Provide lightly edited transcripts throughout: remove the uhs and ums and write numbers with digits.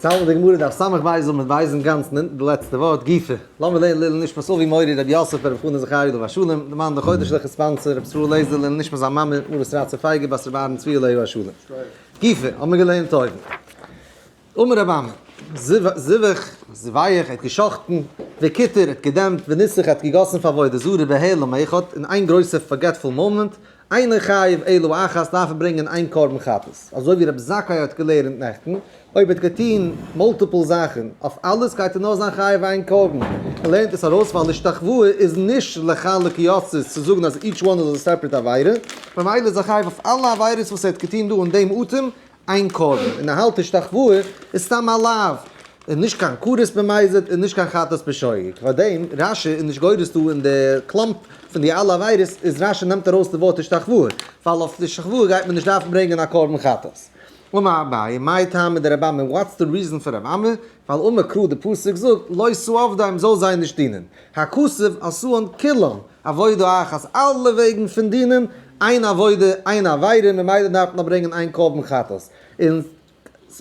צאלן די גמרא דף סמך בית עמוד בית אינגאנצן אונטן די לעצטע ווארט גופא. לאמיר לערנען לעילוי נשמת אבי מורי רבי יוסף ברב חנן זכריה עליו השלום, די מאן די חודש'ליכע sponsor רבי ישראל לעזער לעילוי נשמת זיין מאמע מרת רצה פייגא בת רבי אהרן צבי עליו השלום. גופא, האמיר געלערנט אויבן. אמר רבי אמי, זבח, זבח, האט געשאכטן, וקיטר, האט געדעמפט, וניסך, האט געגאסן פאר עבודה זרה בהעלם אחד, אין איין גרויסע forgetful moment, אינו חייב אלא אחת דארף ער ברענגען איין קרבן חטאת, אזוי ווי רבי זכאי האט געלערנט נעכטן, אויב ער האט געטון multiple זאכן אויף אלעס גייט ער נאר זיין חייב איין קרבן, ער לערנט עס ארויס ווייל השתחוואה איז נישט לחלק יצות צו זאגן אז each one איז א separate עבירה, ממילא איז ער חייב אויף אלע עבירות וואס ער האט געטון דא אין דעם אטעם איין קרבן, און ער האלט השתחוואה איז סתם א לאו, און נישט קיין כרת במזיד און נישט קיין חטאת בשוגג, פאר דעם רשי איז נישט גורס דא אין די clump פון די אלע עבירות איז רשי נעמט ארויס די ווארט השתחוואה, ווייל אויף די השתחוואה גייט מען נישט דארפן ברענגען א קרבן חטאת. אמר אביי, מאי טעמא דרבי אמי, what's the reason פון רבי אמי, ווייל אמר קרא די פסוק זאגט לא תעבדם זאל זיי נישט דינען, הכתוב עשאן כולן עבודה אחת אלע וועגן פון דינען, איין עבודה איין עבירה ממילא דארף מען ברענגען איין קרבן חטאת, און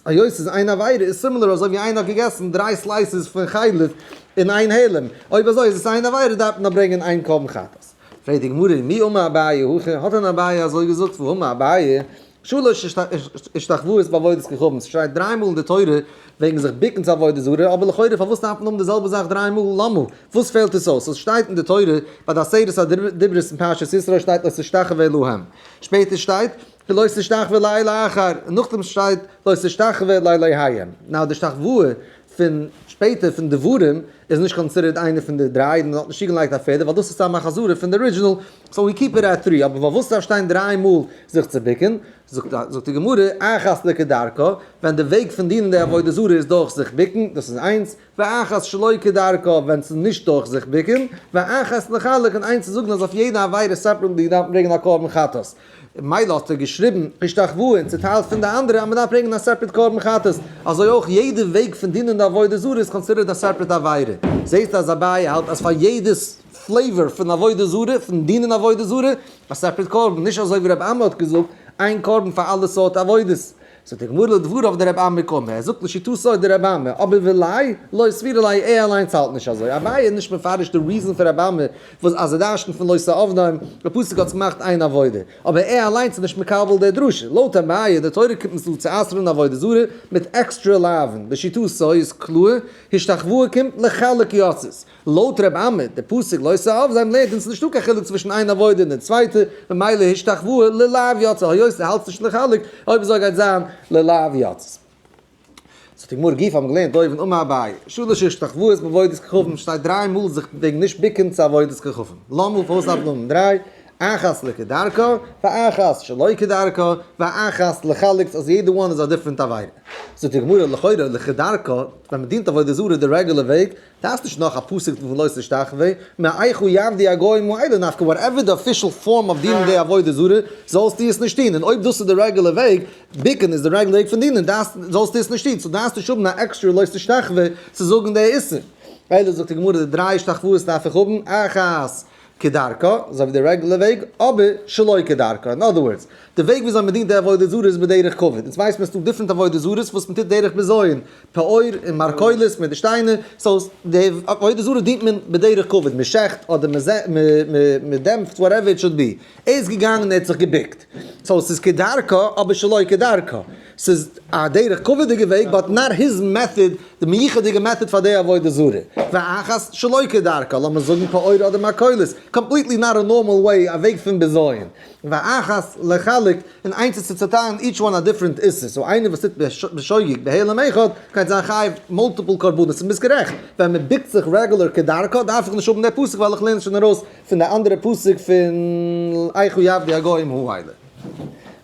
היות ס'איז איין עבירה איז similar אזוי ווי איינער האט געגעסן דריי slices פון חלב אין איין העלם, אויב אזוי איז עס איין עבירה דארף מען ברענגען איין קרבן חטאת. פרעגט די גמרא מי אמר אביי הכי, האט דען אביי אזוי געזאגט והאמר אביי שלש השתחוואות בעבודת כוכבים, ס'שטייט דריי מאל אין די תורה וועגן זיך בוקן צו עבודה זרה, אבער לכאורה פארוואס דארף מען האבן די זעלבע זאך דריי מאל, למה? וואס פעלט עס אויס? עס שטייט אין די תורה ביי די עשרת הדיברות אין פרשת יתרו שטייט לא תשתחווה להם, שפעטער שטייט לא תשתחווה לאל אחר, און נאכדעם שטייט לא תשתחווה לאלהיהם. now די השתחוואה פון שפעטער פון דברים איז נישט considered איינע פון די דריי, מען האט נישט צוגעלייגט א פערדע ווייל דאס איז סתם א חזרה פון די original, so we keep it at three, אבער פארוואס דארף שטיין דריי מאל זיך צו בוקן? זאגט די גמרא, אחת לכדרכה, ווען די וועג פון דינען די עבודה זרה איז דורך זיך בוקן, דאס איז איינס, ואחת שלא כדרכה, ווען ס'איז נישט דורך זיך בוקן, ואחת לחלק, און איינס צו זאגן אז אויף יעדע עבירה separately דארף מען ברענגען א קרבן חטאת. מילא האט ער געשריבן השתחוואה און צוטיילט פון די אנדערע אז מ'דארף ברענגען א separate קרבן חטאת, אזוי אויך יעדע וועג פון דינען די עבודה זרה איז considered א separate עבירה. זעהסט אז אביי האלט אז פאר יעדע flavor פון עבודה זרה, פון דינען עבודה זרה, א separate קרבן, נישט אזוי ווי רבי אמי האט געזאגט, איין קרבן פאר אלע סארט עבודות. זאגט די גמרא לדבריו דרבי אמי קאמר, ער זאגט לשיטתו דרבי אמי, אבער וליה לא סבירא ליה ער אליינס האלט נישט אזוי, אביי איז נישט מפרש די reason פון רבי אמי וואס אז ער דרשנ'ט פון לא תעבדם, די פסוק האט געמאכט איין עבודה, אבער ער אליינס איז נישט מקבל די דרשה, לויט אביי די תורה קומט אונז דא צו אסר'ן עבודה זרה מיט עקסטרע לאווין, לשיטתו איז קלאר השתחוואה קומט לחלק יצות, לויט ר' אמי, די פסוק לא תעבדם לערנט אונז נישטא קיין חילוק צווישן איין עבודה און די צווייטע, ממילא השתחוואה ללאו יצא, היות דו האלטסט נישט לחלק, אויב אזוי גייט זיין ללאו יצא. זאגט די גמרא גופא האבן געלערנט אויבן אמר אביי, שלש השתחוואות בעבודת כוכבים שטייט דריי מאל זיך וועגן נישט בוקן צו עבודת כוכבים, למה פארוואס דארף מען האבן דריי, אחת לכדרכה, ואחת שלא כדרכה, ואחת לחלק, אז יעדע one איז א different עבירה. זאגט די גמרא לכאורה לכדרכה, ווען מען דינט עבודה זרה די רעגולער וועג, דארפסט נישט נאך א פסוק פון לא תשתחווה, מאיכה יעבדו הגוים האלה נפקא, whatever די official form of דינען די עבודה זרה, זאלסטו עס נישט טון, און אויב דאס איז די רעגולער וועג, בוקן איז די רעגולער וועג פון דינען, זאלסטו עס נישט טון, so דארפסט נישט האבן א עקסטרע לא תשתחווה צו זאגן די איסור. אלא זאגט די גמרא די דריי השתחוואות דארף איך האבן, אחת כדרכה, אזוי ווי די רעגולער וועג, אבער שלא כדרכה, in other words, די וועג וויאזוי מען דינט די עבודה זרה איז בדרך כבוד, אונז ווייסט מען ס'דא different עבודה זרות וואס מען טוט דרך בזיון, פעור און מרקוליס מיט די שטיינער, so די עבודה זרה דינט מען בדרך כבוד, מען שעכט אדער מען דעמפט whatever it should be, ער איז געגאנגען און ער האט זיך געבוקט, so ס'איז כדרכה אבער שלא כדרכה, ס'איז א דרך כבוד'יגע וועג but not his method, די מיוחד'יגע method פאר די עבודה זרה, ואחת שלא כדרכה, לאמיר זאגן פעור אדער מרקוליס, completely not a normal way, א וועג פון בזיון, ואחת לחלק, און איינס איז צו צעטיילן each one א different איסור, so איינער וואס טוט בשוגג בהעלם אחד גייט זיין חייב multiple קרבנות, און ביסט גערעכט, ווען מען בוקט זיך רעגולער כדרכה דארף איך נישט האבן די פסוק ווייל איך לערן שוין ארויס פון די אנדערע פסוק פון איכה יעבדו הגוים האלה.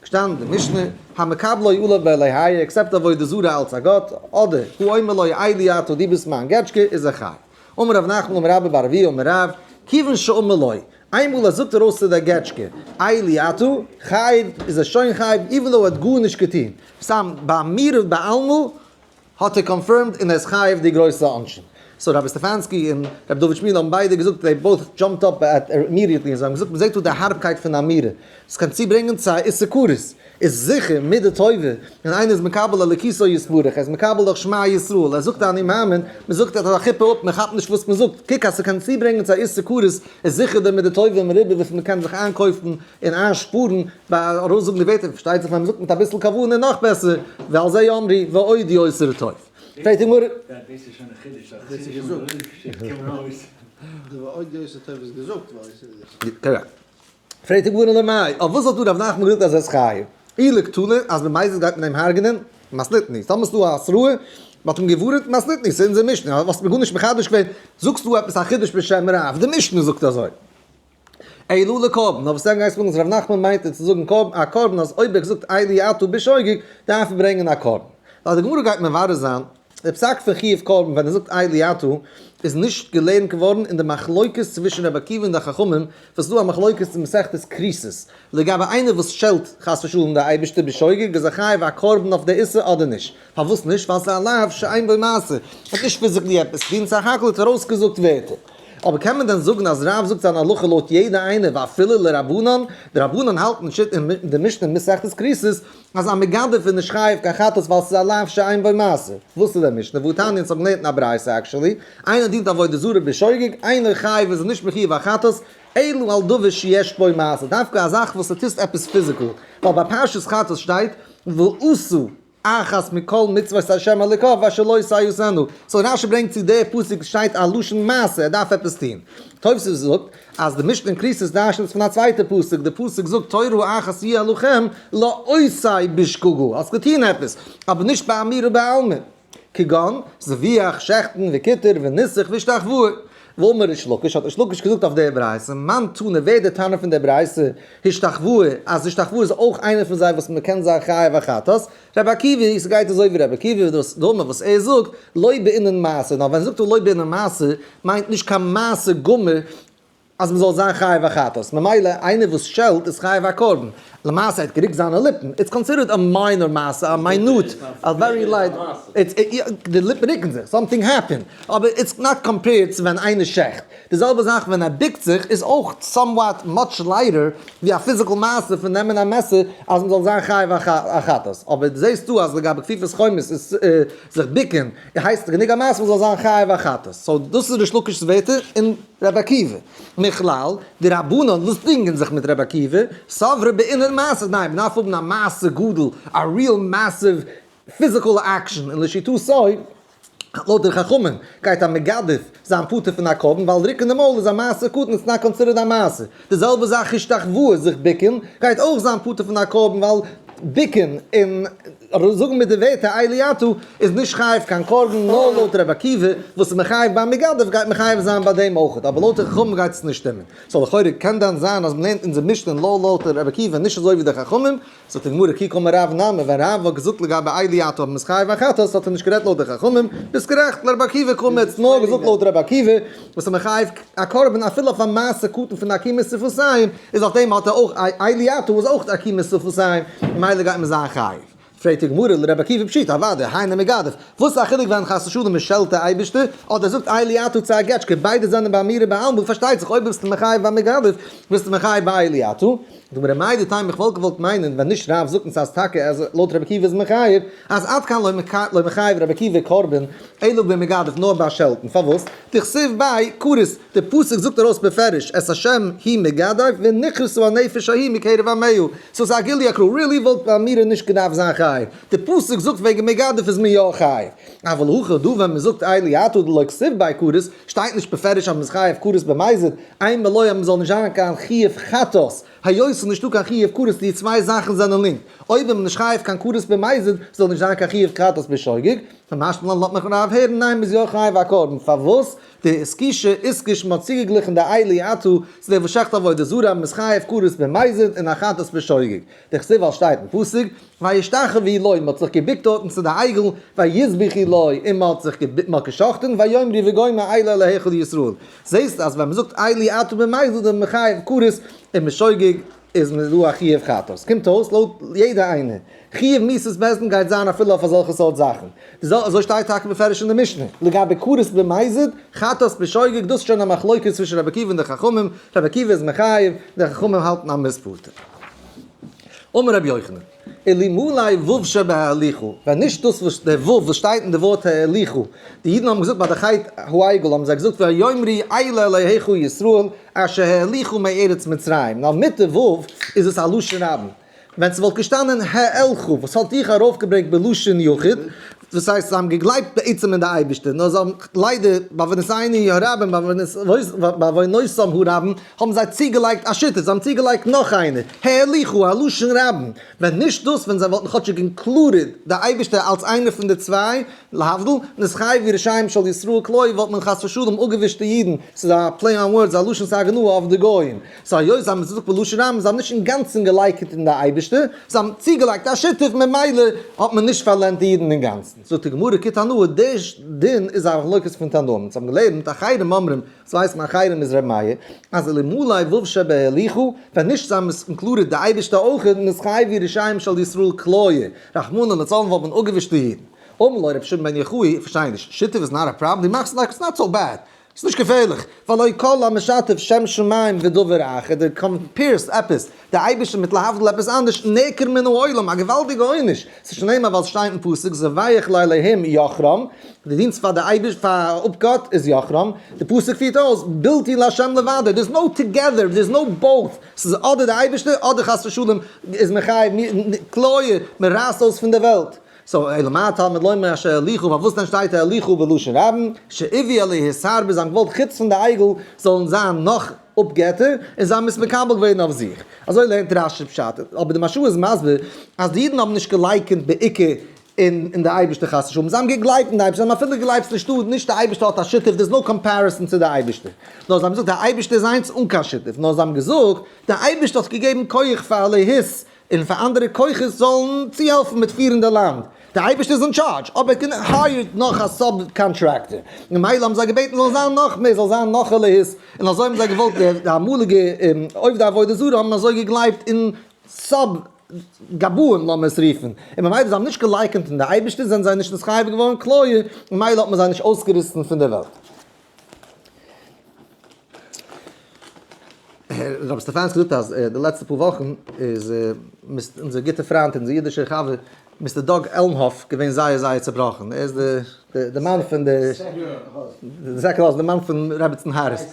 געשטאנען אין די משנה, המקבלו עליו באלהיו, accept עבודה זרה אלץ א גאט, אדער הוא אומר לו אלי אתה דו ביסט מיין געטשקע, איז ער חייב. אמר רב נחמן אמר רבה בר אבוה אמר רב, כיוון שאמר לו, איינמאל ער זאגט ארויס צו דער געטשקע, אלי אתה, חייב, איז ער שוין חייב, even though ער האט גארנישט געטון. סתם באמירה בעלמא האט ער confirmed און ער איז חייב די גרויסע עונשים. So רבי סטעפאנסקי און רבי דוד שמיל האבן ביידע געזאגט, they both jumped up at immediately, און זיי האבן געזאגט, מ'זעט דא די הארבקייט פון אמירה, עס קען צוברענגען צו א איסור כרת, איז זיכער מידה טובה, און איינער איז מקבל אלוקיתו יתברך, ער איז מקבל דאך שמע ישראל, ער זאגט אני מאמין, מ'זאגט ער האט א כיפה אפ, מ'כאפט נישט וואס מ'זאגט, קוק אז ס'קען צוברענגען צו א איסור כרת, איז זיכער די מידה טובה מרובה וויפיל מ'קען זיך איינקויפן און איינשפארן ביי ארויסזאגן די ווערטער, פארשטייט זיך ווען מ'זאגט מיט אביסל כוונה נאך בעסער, ועל זה אמרו ועוד יותר טוב. פרעגט די גמרא. דאס איז שוין א חידוש אז חסידישע מלובש'ע קומען אויס. די ועוד יותר טוב איז געזאגט ווייל עס איז. Correct. פרעגט די גמרא למאי, אויף וואס האט דא רב נחמן געזאגט אז עס איז חייב? אי לקטלא, אז במזיד גייט מען אים הרג'נען? מתניתין. טאמער ס'איז דא א התראה, מ'האט אים געווארענט, מתניתין, ס'איז אונזער משנה, האסט מיר גארנישט מחדש געווען, זאגסטו עפעס א חידוש בשם רב, די משנה זאגט אזוי. אלא לקרבן, נאר וואס דען גייסטו זאגן אז ר' נחמן מיינט צו זאגן קרבן, א קרבן אז אויב ער זאגט אלו אתה בשוגג דארף ער ברענגען א קרבן. ווייל די גמרא גייט מברר זיין, די פסק פון חיוב קרבן ווען ער זאגט אלו אתה איז נישט געלערנט געווארן אין די מחלוקת צווישן רבי עקיבא און די חכמים, וואס איז דא א מחלוקת אין מסכת כריתות לגבי איינער וואס שעלט חס ושלום די אייבערשטער בשוגג איז ער חייב א קרבן אויף די איסור אדער נישט. פארוואס נישט? ווייל ס'איז א לאו שאין בו מעשה, האט נישט physically עפעס צו טון, סך הכל האט ער ארויסגעזאגט ווערטער. אבער קען מען דען זאגן אז רב זאגט זיין הלכה לויט יעדע איינער ואפילו לרבנן? די רבנן האלטן שיט אין די משנה מסכת כריתות אז א מגדף איז נישט חייב קיין חטאת ווייל ס'איז א לאו שאין בו מעשה. וואס איז די משנה? והתניא אונז האבן געלערנט אין א ברייתא actually, איינער דינט עבודה זרה בשוגג, אינו חייב איז ער נישט מחיוב א חטאת, אלא על דבר שיש בו מעשה, דווקא א זאך וואס ס'טוט עפעס physical, ווייל ביי פרשת חטאת שטייט ועשו. אחת מכל מצוות ה' אלוקיו אשר לא תעשינו. So רשי ברענגט צו די פסוק שטייט א לשון מעשה, ער דארף עפעס טון. תוספות זאגט אז די משנה אין כריתות דרש'נט עס פון א צווייטע פסוק, די פסוק זאגט תורה אחת יהיה לכם לעושה בשגגה, האסט געטון עפעס, אבער נישט באמירה בעלמא. כגון, זביח, שעכטן, וכיתר, וניסוך, והשתחוואה. ואמר ריש לקיש, האט ריש לקיש געזאגט אויף דער ברייתא, מאן תנא, ווער איז דער תנא פון דער ברייתא, השתחוואה, אז השתחוואה איז אויך איינער פון זיי וואס מען קען זיין חייב א חטאת, רבי עקיבא, ס'גייט אזוי ווי רבי עקיבא, דאס דומה וואס ער זאגט, לא בעינן מעשה, נאר ווען זאגט ער לא בעינן מעשה, מיינט נישט קיין מעשה גמור, אז מ'זאל זיין חייב א חטאת, ממילא איינער וואס שעלט איז חייב א קרבן, למעשה ער האט גערוקט זיינע ליפן, it's considered a minor מעשה, א minute, א very light, it's די ליפן רוקן זיך, something happen, אבער it's not compared צו ווען איינער שעכט, די זעלבע זאך ווען ער בוקט זיך איז אויך somewhat much lighter ווי א physical מעשה פון נעמען א מעסער אז מ'זאל זיין חייב א חטאת, אבער זעסטו אז לגבי כפיפת חומות איז זיך בוקן הייסט גענוג א מעשה מ'זאל זיין חייב א חטאת, so דאס איז ריש לקיש'ס ווערטער און רבי עקיבא. מכלל, די רבנן וואס דינגען זיך מיט רבי עקיבא, סברי בעינן מעשה, ניין, מ'דארף האבן א מעשה גדול, א real massive physical action, און לשיטתו, לויט די חכמים, גייט א מגדף זיין פטור פון א קרבן, ווייל רוקן די מויל איז א מעשה קטן, it's not considered א מעשה. די זעלבע זאך השתחוואה, זיך בוקן, גייט אויך זיין פטור פון א קרבן, ווייל בוקן און זאגן מיט די ווערטער אלו אתה איז נישט חייב קיין קרבן נאר לויט רבי עקיבא וואס איז מחייב ביי מגדף גייט מחייב זיין ביי דעם אויכעט אבער לויט די חכמים גייט עס נישט שטימען so לכאורה קען דאן זיין אז מ'לערנט אונזער משנה לא לויט רבי עקיבא נישט אזוי ווי די חכמים. זאגט די גמרא כי קאמר רב נמי ווען רב האט געזאגט לגבי אלו אתה האט מען חייב א חטאת האט ער נישט גערעדט לויט די חכמים ביסט גערעכט לרבי עקיבא קאמר האט נאר געזאגט לויט רבי עקיבא וואס איז מחייב א קרבן אפילו אויף א מעשה קטן פון עקימת שפתיים איז אויף דעם האט ער אויך אלו אתה איז אויך עקימת שפתיים ממילא גייט מען זיין חייב. פרעגט די גמרא לרבי עקיבא פשיטא אוודאי היינו מגדף וואס איז א חילוק ווען חס ושלום מען שעלט די אייבערשטער אדער זאגט אלו אתה צו א געטשקע ביידע זענען באמירה בעלמא פארשטייט זיך אויב ביסטו מחייב ביי מגדף ביסטו מחייב ביי אלו אתה. די גמרא מהו דתימא איך וואלט געוואלט מיינען ווען נישט רב זאגט אונז אז טאקע אז לויט רבי עקיבא איז מחייב אז עד כאן לא מחייב רבי עקיבא קרבן אלא במגדף נאר ביי שעלטן פארוואס דכתיב ביה כרת די פסוק זאגט ארויס בפירוש את השם הוא מגדף ונכרתה הנפש ההיא מקרב עמיה so ס'איז א גילוי הקרא really וואלט באמירה נישט געדארפט זיין חייב די פסוק זאגט וועגן מגדף איז מען יא חייב אבל הכא דא ווען מ'זאגט אלו אתה דלא כתיב ביה כרת שטייט נישט בפירוש אז מ'איז חייב כרת במזיד אימא לא אז מ'זאל נישט זיין קיין חיוב חטאת, היות ס'איז נישטא קיין חיוב כרת די צוויי זאכן זענען linked, אויב איז מען נישט חייב קיין כרת במזיד זאל נישט זיין קיין חיוב חטאת בשוגג, קא משמע לן לאזט מיך רב הערן ניין מ'איז יא חייב א קרבן, פארוואס? דאיתקושי איתקש מ'האט צוגעגליכן די אלו אתה צו דער וואס שעכט עבודה זרה מ'איז חייב כרת במזיד און א חטאת בשוגג, דכתיב ווייל שטייט אין פסוק וישתחוו לו, מען האט זיך געבוקט דארטן צו די עגל, ויזבחו לו, און מען האט זיך מען האט געשאכטן, ויאמרו וגומר אלה אלהיך לישראל. זעסט אז ווען מען זאגט אלו אתה במזיד איז מען חייב כרת און בשוגג. איז מען דא א חיוב חטאת. קומט אויס לויט יעדע איינער, חיוב מיתת בית דין גייט זיין אפילו אויף אזעלכע סארט זאכן. די זעלבע אזוי שטייט טאקע בפירוש אין די משנה. לגבי כרת במזיד, חטאת בשוגג, דאס איז שוין א מחלוקת צווישן רבי עקיבא און די חכמים, רבי עקיבא איז מחייב, די חכמים האלטן אז מ'איז פטור. אמר רבי יוחנן, אלמלי וו שבהעליכו, ווען נישט דאס וואס דער וו וואס שטייט אין די ווארט העליכו, די אידן האבן געזאגט ביי די חטא העגל האבן זיי געזאגט ויאמרו אלה אלהיך ישראל אשר העלוך מארץ מצרים, נאר מיט די וו איז עס א לשון רבים, ווען ס'וואלט געשטאנען העלך וואס האט דיך ארויפגעברענגט בלשון יחיד, דאס הייסט זיי האבן געגלייבט בעצם אין די אייבערשטער, נאר זיי האבן ליידער בעוונותינו הרבים בעוונותם הרבים האבן זיי צוגעלייגט א שיטה, זיי האבן צוגעלייגט נאך איינער, העליכו, א לשון רבים, ווען נישט דאס ווען זיי וואלטן כאטשיג included די אייבערשטער אלס איינער פון די צוויי, להבדיל, נתחייבו ראשיהם של ישראל כליה וואלט מען חס ושלום אפגעווישט די אידן, ס'איז א play on words, א לשון סגי נהור אויף די גויים. so היות זיי האבן עס געזאגט בלשון רבים, זיי האבן נישט אינגאנצן געלייקענט אין די אייבערשטער, זיי האבן צוגעלייגט א שותף, ממילא האט מען נישט פארלענדט די אידן אינגאנצן. זאגט די גמרא כתנאי, דער דין איז א מחלוקת פון תנאים, אונז האבן געלערנט אחרים אומרים, וואס ווייסט מען אחרים איז ר' מאיר, אז אלמלי וו שבהעליכו, ווען נישט זיי האבן עס included די אייבערשטער אויך, נתחייבו ראשיהם של ישראל כליה, רחמנא לצלן וואלט מען אפגעווישט די אידן. אמר לו רבי שמעון בן יוחאי, איך פארשטיי נישט, שיתוף איז not a problem, דו מאכסט like it's not so bad, ס'איז נישט געפערליך, והלא כל המשתף שם שמים ודבר אחר, דו compare סט עפעס, די אייבערשטער מיט להבדיל עפעס אנדערש, נעקר מן העולם, א געוואלדיגע עונש, ס'איז שנאמר ווייל ס'שטייט אין פסוק זובח לאלהים יחרם, די דינסט פאר די אייבערשטער פאר אפגאט איז יחרם, די פסוק פירט אויס בלתי לה' לבדו, there's no together, there's no both, ס'איז אדער די אייבערשטער אדער חס ושלום איז מחייב כליה, מ'רייסט אויס פון די וועלט. so אלא מה תלמוד לומר אשר העליכו, פארוואס דען שטייט העליכו בלשון רבים, שעיווי אלהי הסר ביז זיי האבן געוואלט חוץ פון די עגל זאלן זיין נאך אפגעטער, און זיי האבן עס מקבל געווען אויף זיך. אזוי לערנט רשי פשט, אבער די מהרש"א איז מסביר אז די אידן האבן נישט געלייקענט בעיקר אין די אייבערשטער חס ושלום, זיי האבן געגלייבט אין די אייבערשטער, זיי האבן אפילו געגלייבט ס'נישטא, נישט די אייבערשטער האט א שותף, there's no comparison צו די אייבערשטער, נאר זיי האבן געזאגט די אייבערשטער איז איינס אן קיין שותף, נאר זיי האבן געזאגט די אייבערשטער האט געגעבן כח פאר אלהות און פאר אנדערע כוחות זאלן צוהעלפן מיט פירן די לאנד. די אייבערשטער איז אין טשארדזש, אבער ער hire ט נאך א subcontractor. ממילא האבן זיי געבעטן זאל זיין נאך מער, זאל זיין נאך אלהות, און אזוי האבן זיי געוואלט, די אמאליגע עובדי עבודה זרה האבן אזוי געגלייבט אין sub גבאים לאמיר עס רופן, און ממילא זיי האבן נישט געלייקענט אין די אייבערשטער זענען זיי נישט נתחייב געווארן כליה, ממילא האט מען זיי נישט אויסגעריסן פון די וועלט. רב סטעפאנסקי זאגט אז די לעצטע פאר וואכן איז אונזער גוטער פריינט אונזער אידישער חבר Mister דאג עלמהאף געווען זייער זייער צעבראכן, ער איז די מאן פון די second husband, די מאן פון רעבעצן העריס,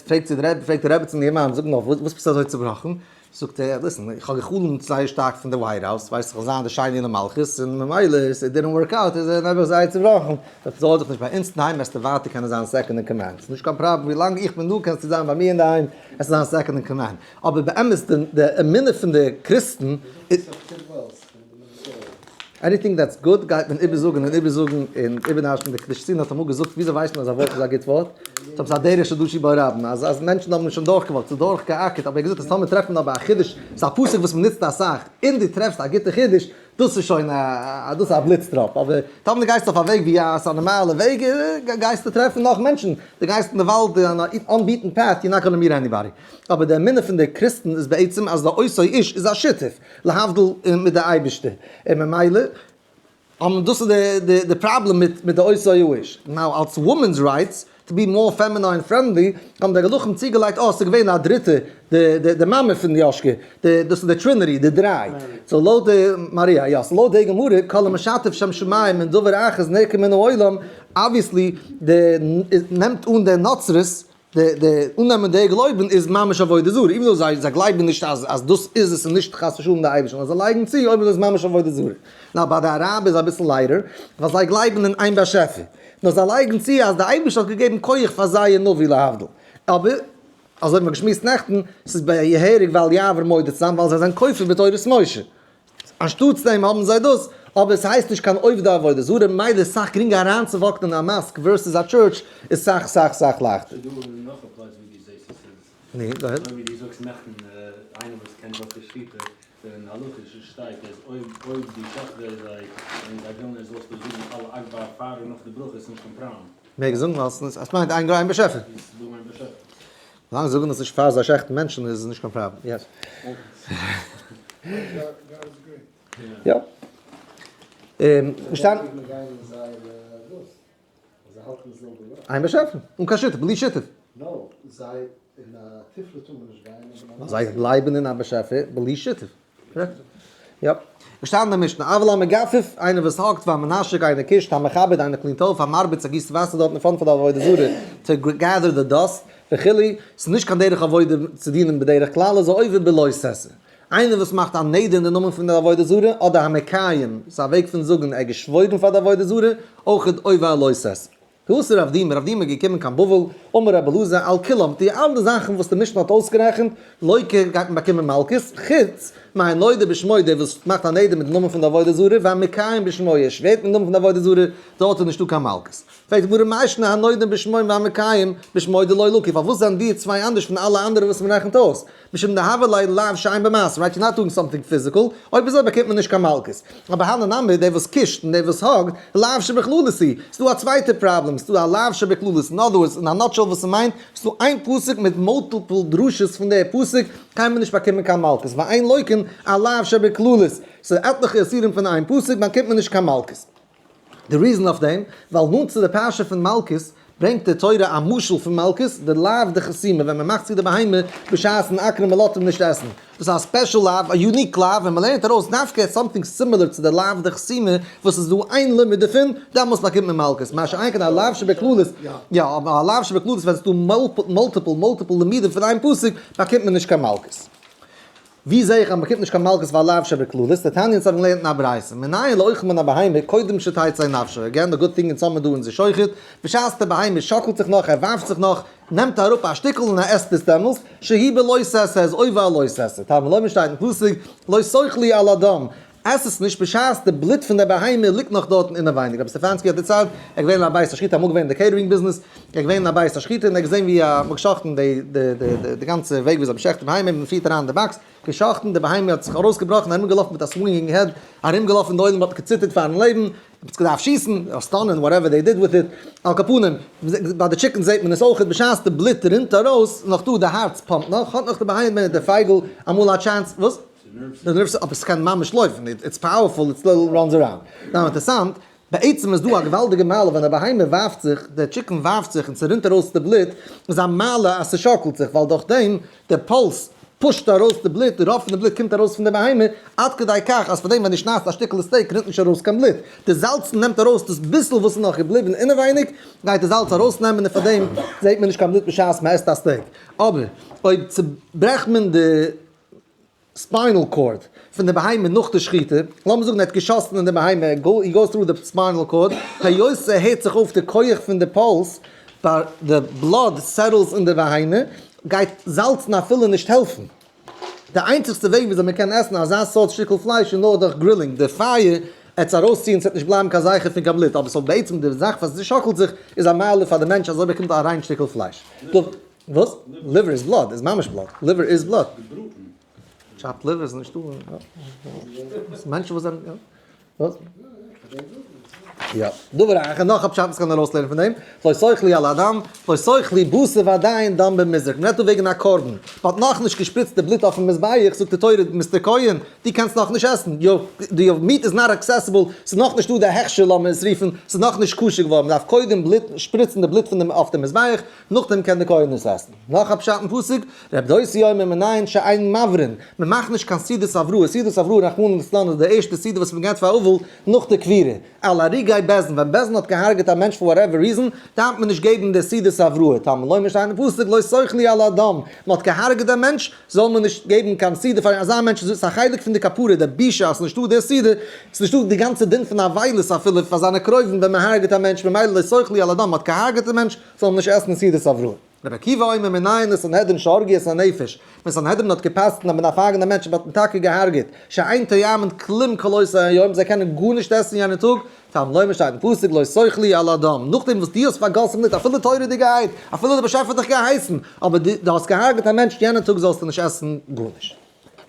פרעגט די רעבעצן איר מאן, זאג נאר וואס ביסטו אזוי צעבראכן? זאגט ער, listen, איך האב גע'חלומ'ט זייער שטארק פון די White House, ווייסט איך זאל זיין די שני למלכות, און ממילא איז it didn't work out, איז ער נעבעך זייער צובראכן. זאגט זארג דיך נישט, ביי אונז אינדערהיים וועסטו ווייטער קענען זיין second in command, ס'איז נישט קיין פראבלעם, ווי לאנג איך בין דא קענסטו זיין ביי מיר אינדערהיים, וועסטו זיין second in command. אבער באמת די אמונה פון די קריסטן איז. Anything that's good גייט מען איבערזאגן און איבערזאגן און איבערנאשן, די קדושת ציון האט אמאל געזאגט וויאזוי ווייסט מען אז א ווארט איז א גוט ווארט? ס'איז א דרך שדשו בה רבים, אז אז מענטשן האבן שוין דורכגעוואקט, ס'איז דורכגעאקערט, אבער ער האט געזאגט אז טאמער טרעפט מען אבער א חידוש, ס'איז א פסוק וואס מ'נוצט אסאך, און דו טרעפסט א גוטע חידוש, דאס איז שוין א דאס איז א בליץ טראפ, אבער טאמער דו גייסט אויף א וועג ווי א ס'איז א נארמאלע וועג, גייסטו טרעפן נאך מענטשן, דו גייסט אין די וואלד אין אן unbeaten path, you're not gonna meet anybody. אבער די אמונה פון די קריסטן איז בעצם אז די אותו איש איז א שותף, להבדיל מיט די אייבערשטער, און ממילא דאס איז די פראבלעם מיט די אותו האיש. now אלס women's rights, to be more feminine friendly, האבן די גלחים צוגעלייגט אה ס'איז געווען א דריטע, די מאמע פון יאשקע, דאס איז די trinity, די דריי. so לויט די מאריא, יא, so לויט די גמרא, כל המשתף שם שמים עם דבר אחר נעקר מן העולם, obviously די נעמט אן די נצרות, די די אננעמען די גלויבן איז ממש עבודה זרה, even though זיי זיי גלייבן נישט אז אז דאס איז עס און נישט חס ושלום די אייבערשטער, נאר זיי לייגן צו אויב איז עס ממש עבודה זרה. נאר ביי די אראבער איז אביסל לייטער, ווייל זיי גלייבן אין איין באשעפער, נאר זיי לייגן צו אז די אייבערשטער האט געגעבן כח פאר זייער נביא להבדיל. אבער, אזוי האט מען געשמועסט נעכטן, ס'איז ביהרג ואל יעבור מודה צו זיין ווייל זיי זענען כופר בתורת משה. אנשטאטס דעם האבן זיי דאס, אבער עס הייסט נישט קיין עובדי עבודה זרה, ממילא איז סאך גרינגער אריינצו walk ן אין א mosque versus א church איז סאך סאך סאך לייכטער. ס'איז דא נאך א פלאץ ווי דו זעסט עס איז, ני, go ahead. אזוי ווי דו זאגסט נעכטן איינער וואס קען זאגט די שחיטה, אין הלכה שטייט אז אויב אויב די שוחט זיי און זיי ווילן ער זאלסטו זאגן אללה אכבר פאר און נאך די ברכה איז נישט קיין פראבלעם. מעג זאגן ווייל עס מיינט איין גוי איין באשעפער. איז דא איין באשעפער. ווילאנג זיי זאגן עס נישט פאר זיי שעכטן מענטשן איז עס נישט קיין פראבלעם. Yes. יא. געשטאנען. איין באשעפער, אן קיין שותף, בלי שותף. זיי גלייבן אין א באשעפער בלי שותף. יא. געשטאנען אין משנה, אבל המגפף, איינער וואס האקט, והמנשק, איינער קישט, המכבד, איינער clean ט אויף, המרביץ, ער גיסט וואסער דארט אין front פון די עבודה זרה, to gather the dust, וכו', ס'איז נישט קיין דרך עבודה צו דינען בדרך כלל, איז עובר בלא תעשה. איינער וואס מאכט א נדר אין די נאמען פון די עבודה זרה, אדער המקיים, ס'איז א וועג פון זאגן ער האט געשוואוירן פאר די עבודה זרה, אויך איז עובר לא תעשה. דאס איז רב דימי, רב דימי איז געקומען קיין בבל, אמר רבי אלעזר על כולם, די אלע זאכן וואס די משנה האט אויסגערעכנט, לוקה גייט מען באקומען מלקות, חוץ מהנודר בשמו דער וואס מאכט א נדר מיטן נאמען פון די עבודה זרה, והמקיים בשמו ער שווערט מיטן נאמען פון די עבודה זרה, דארט איז נישטא קיין מלקות. פרעגט די גמרא מאי שנא הנודר בשמו והמקיים בשמו דלא לקי, פארוואס זענען די צוויי אנדערש פון אלע אנדערע וואס מען רעכנט אויס? משום דהוה ליה לאו שאין בו מעשה, right? You're not doing something physical, אויב אזוי באקומט מען נישט קיין מלקות. אבער הני נמי, דער וואס קישט און דער וואס hug ט, לאו שבכללות היא. ס'דא א צווייטע פראבלעם, ס'דא א לאו שבכללות, in other words, in a nutshell וואס ס'מיינט, ס'דא איין פסוק מיט multiple דרשות פון דער פסוק, קען מען נישט באקומען קיין מלקות, ואין לוקין א לאו שבכללות, ס'איז עטליכע איסורים פון איין פסוק, באקומט מען נישט קיין מלקות. די reason אויף דעם, ווייל נאנט צו די פרשה פון מלקות, ברענגט די תורה א משל פון מלקות, די לאו דחסימה, ווען מען מאכט צו די בהמה בשעת'ן אקערן מען לאזט אים נישט עסן. דאס איז א special לאו, א unique לאו, ווען מען לערנט ארויס דווקא something similar צו די לאו דחסימה, וואס איז דא איין לימוד דערפון, דעמאלס באקומט מען מלקות. מה שאין כן א לאו שבכללות, יא, אבער א לאו שבכללות ווען עס איז דא multiple multiple לימודים פון איין פסוק, באקומט מען נישט קיין מלקות. ווי זעה איך אז מ'קומט נישט קיין מלקות פאר לאו שבכללות? דתניא אונז האבן געלערנט אין א ברייתא, מנין לאוכל מן הבהמה קודם שתצא נפשו, again the good thing אונז האבן דא אונזער שוחט, בשעת די בהמה שאקלט זיך נאך, ער ווארפט זיך נאך, נעמט אראפ א שטיקל און ער עסט עס דעמאלס, שהוא בלא תעשה, איז עובר על לא תעשה, תלמוד לומר שטייט אין פסוק, לא תאכלו על הדם, עס עס נישט בשעת די בלוט פון די בהמה ליגט נאך דארטן אינעווייניג. רבי סטעפאנסקי האט דערציילט, ער איז געווען אין א בית השחיטה, אמאל געווען אין די catering business, ער איז געווען אין א בית השחיטה און ער האט געזען ווי א מ'האט געשחט'ן די די די די גאנצע וועג ווי אזוי מ'שחט די בהמה, מ'פירט אריין אין די box, געשחט'ן, די בהמה האט זיך ארויסגעבראכן, ארומגעלאפן מיט א swinging head, ארומגעלאפן, די עולם האט געציטערט פאר'ן לעבן, מ'האט עס געדארפט שיסן, אדער stun ען, whatever they did with it, על כל פנים, ביי די chickens זעט מען עס אויכעט, בשעת די בלוט רינט ארויס, נאך דא די הארץ pump ט נאך, האט נאך די בהמה, די פייגל, אמאל א chance, וואס? די nerves אבער ס'קען ממש לויפן, it's powerful, it still runs around. Now אינטערסאנט, בעצם איז דא א געוואלדיגע מעלה ווען א בהמה ווארפט זיך, די chicken ווארפט זיך און ס'רינט ארויס די בלוט, איז א מעלה אז ס'שאקלט זיך, ווייל דורך דעם די pulse push ט ארויס די בלוט, רוב פון די בלוט קומט ארויס פון די בהמה, עד כדי כך אז פאר דעם ווען דו שניידסט א שטיקל steak רינט נישט ארויס קיין בלוט, די זאלצן נעמט ארויס דאס ביסל וואס איז נאך געבליבן אינעווייניג, גייט די זאלץ ארויסנעמען און פאר דעם זעט מען נישט קיין בלוט בשעת מ'עסט א steak. אבער אויב צוברעכט מען די spinal cord פון די בהמה נאך די שחיטה, לאמיר זאגן ער האט געשאסן אין די בהמה, he goes through די spinal cord, היות ס'הערט זיך אויף די כח פון די pulse, די blood settles אין די בהמה, גייט זאלצן אפילו נישט העלפן. די איינציגסטע וועג וויאזוי מ'קען עסן אזא סארט שטיקל פלייש איז נאר דורך grilling, די פייער עט עס ארויסציען, ס'וועט נישט בלייבן קיין זכר פון קיין בלוט, אבער ס'זאל בעצם די זאך וואס ס'שאקלט זיך איז א מעלה פאר די מענטש אזוי באקומט ער א ריין שטיקל פלייש. וואס? Liver איז blood, איז ממש blood. Liver איז blood. Chopped liver איז נישטא. מענטשן וואס זענען, יא. וואס? יא. דבר אחר, נאך א פשט וואס קען מען ארויסלערנען פון דעם, לא תאכלו על הדם, לא תאכלו בשר ועדיין דם במזרק. מ'רעדט דא וועגן א קרבן. מ'האט נאכנישט געשפריצט די בלוט אויפן מזבח, זאגט די תורה, Mister כהן, דו קענסט נאכנישט עסן, your meat is not accessible, ס'איז נאכנישט דא די הכשר לאמיר עס רופן, ס'איז נאכנישט כשר געווארן, מ'דארף קודם בלוט, שפריצן די בלוט פון דעם אויף די מזבח, נאכדעם קען די כהן עס עסן. נאך א פשט אין פסוק, ר' דוסא אומר מנין שאין מברין, מען מאכט נישט קיין סעודת הבראה, סעודת הבראה רחמנא לצלן איז די ערשטע סעודה וואס מען געבט פאר אבל נאך די קבירה, על הרוגי בית דין, ווען בית דין האט געהארגעט א מענטש for whatever reason, דארף מען נישט געבן די סעודת הבראה, תלמוד לומר שטייט אין פסוק לא תאכלו על הדם, מען האט געהארגעט א מענטש, זאל מען נישט געבן קיין סעודה פאר אזא מענטש, עס איז א חלק פון די כפרה, די בושה אז ס'נישטא די סעודה, ס'איז נישטא די גאנצע דין פון אבילות אפילו פאר זיינע קרובים ווען מען הרג'עט א מענטש, ממילא לא תאכלו על הדם, מען האט געהרג'עט די מענטש, זאל מען נישט עסן סעודת הבראה. רבי עקיבא אומר מנין לסנהדרין שהרגו את הנפש, ווען סנהדרין האט גע'פסק'נט אז מען דארף הרג'ענען א מענטש און מען האט אים טאקע געהרג'עט, שאין טועמין כלום כל אותו היום, זיי קענען גארנישט עסן יענע טאג, תלמוד לומר שטייט אין פסוק לא תאכלו על הדם, נאכדעם וואס דו האסט פארגאסן בלוט אפילו תורה'דיגערהייט, אפילו דער באשעפער האט דיך געהייסן, אבער דו האסט געהארגעט א מענטש, יענע טאג זאלסטו נישט עסן גארנישט.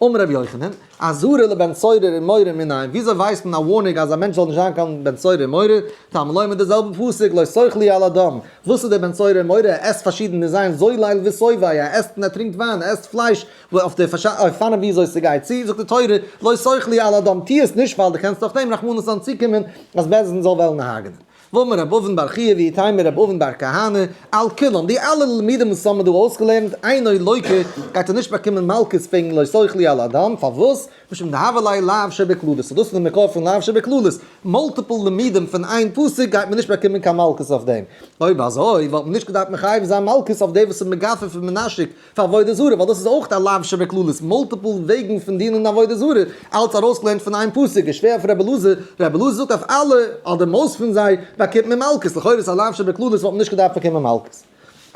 אמר רבי יוחנן, אזהרה לבן סורר ומורה מנין, וויאזוי ווייסט מען א warning אז א מענטש זאל נישט זיין קיין בן סורר ומורה? תלמוד לומר די זעלבע פסוק לא תאכלו על הדם, וואס איז דער בן סורר ומורה? ער עסט פארשידענע זיין זולל ושובע, ער עסט און ער טרינקט וויין, ער עסט פלייש, אויף די אופנים וויאזוי ס'גייט צו, זאגט די תורה לא תאכלו על הדם, טו עס נישט ווייל דו קענסט דורך דעם רחמנא ליצלן צוקומען אז בית דין זאל וועלן הרג'נען. ואמר רב אבין בר חייא ואיתימא רב אבין בר כהנא, על כולם, די אלע לימודים וואס האבן מיר דא אויסגעלערנט, אינו לוקה, גייט ער נישט באקומען מלקות וועגן לא תאכלו על הדם, פארוואס? משום דהוה ליה לאו שבכללות, so דאס איז די מקור פון לאו שבכללות, multiple לימודים פון איין פסוק גייט מען נישט באקומען קיין מלקות אויף דעם. אויב אזוי וואלט מען נישט געדארפט מחייב זיין מלקות אויף די וואס איז מגפף און מנשק פאר עבודה זרה, ווייל דאס איז אויך א לאו שבכללות, multiple וועגן פון דינען עבודה זרה, אלץ ארויסגעלערנט פון איין פסוק, איז שווער אויף רבי אלעזר, רבי אלעזר זאגט אויף אלע, אדער most פון זיי, באקומט מען מלקות, לכאורה איז א לאו שבכללות וואלט מען נישט געדארפט באקומען מלקות.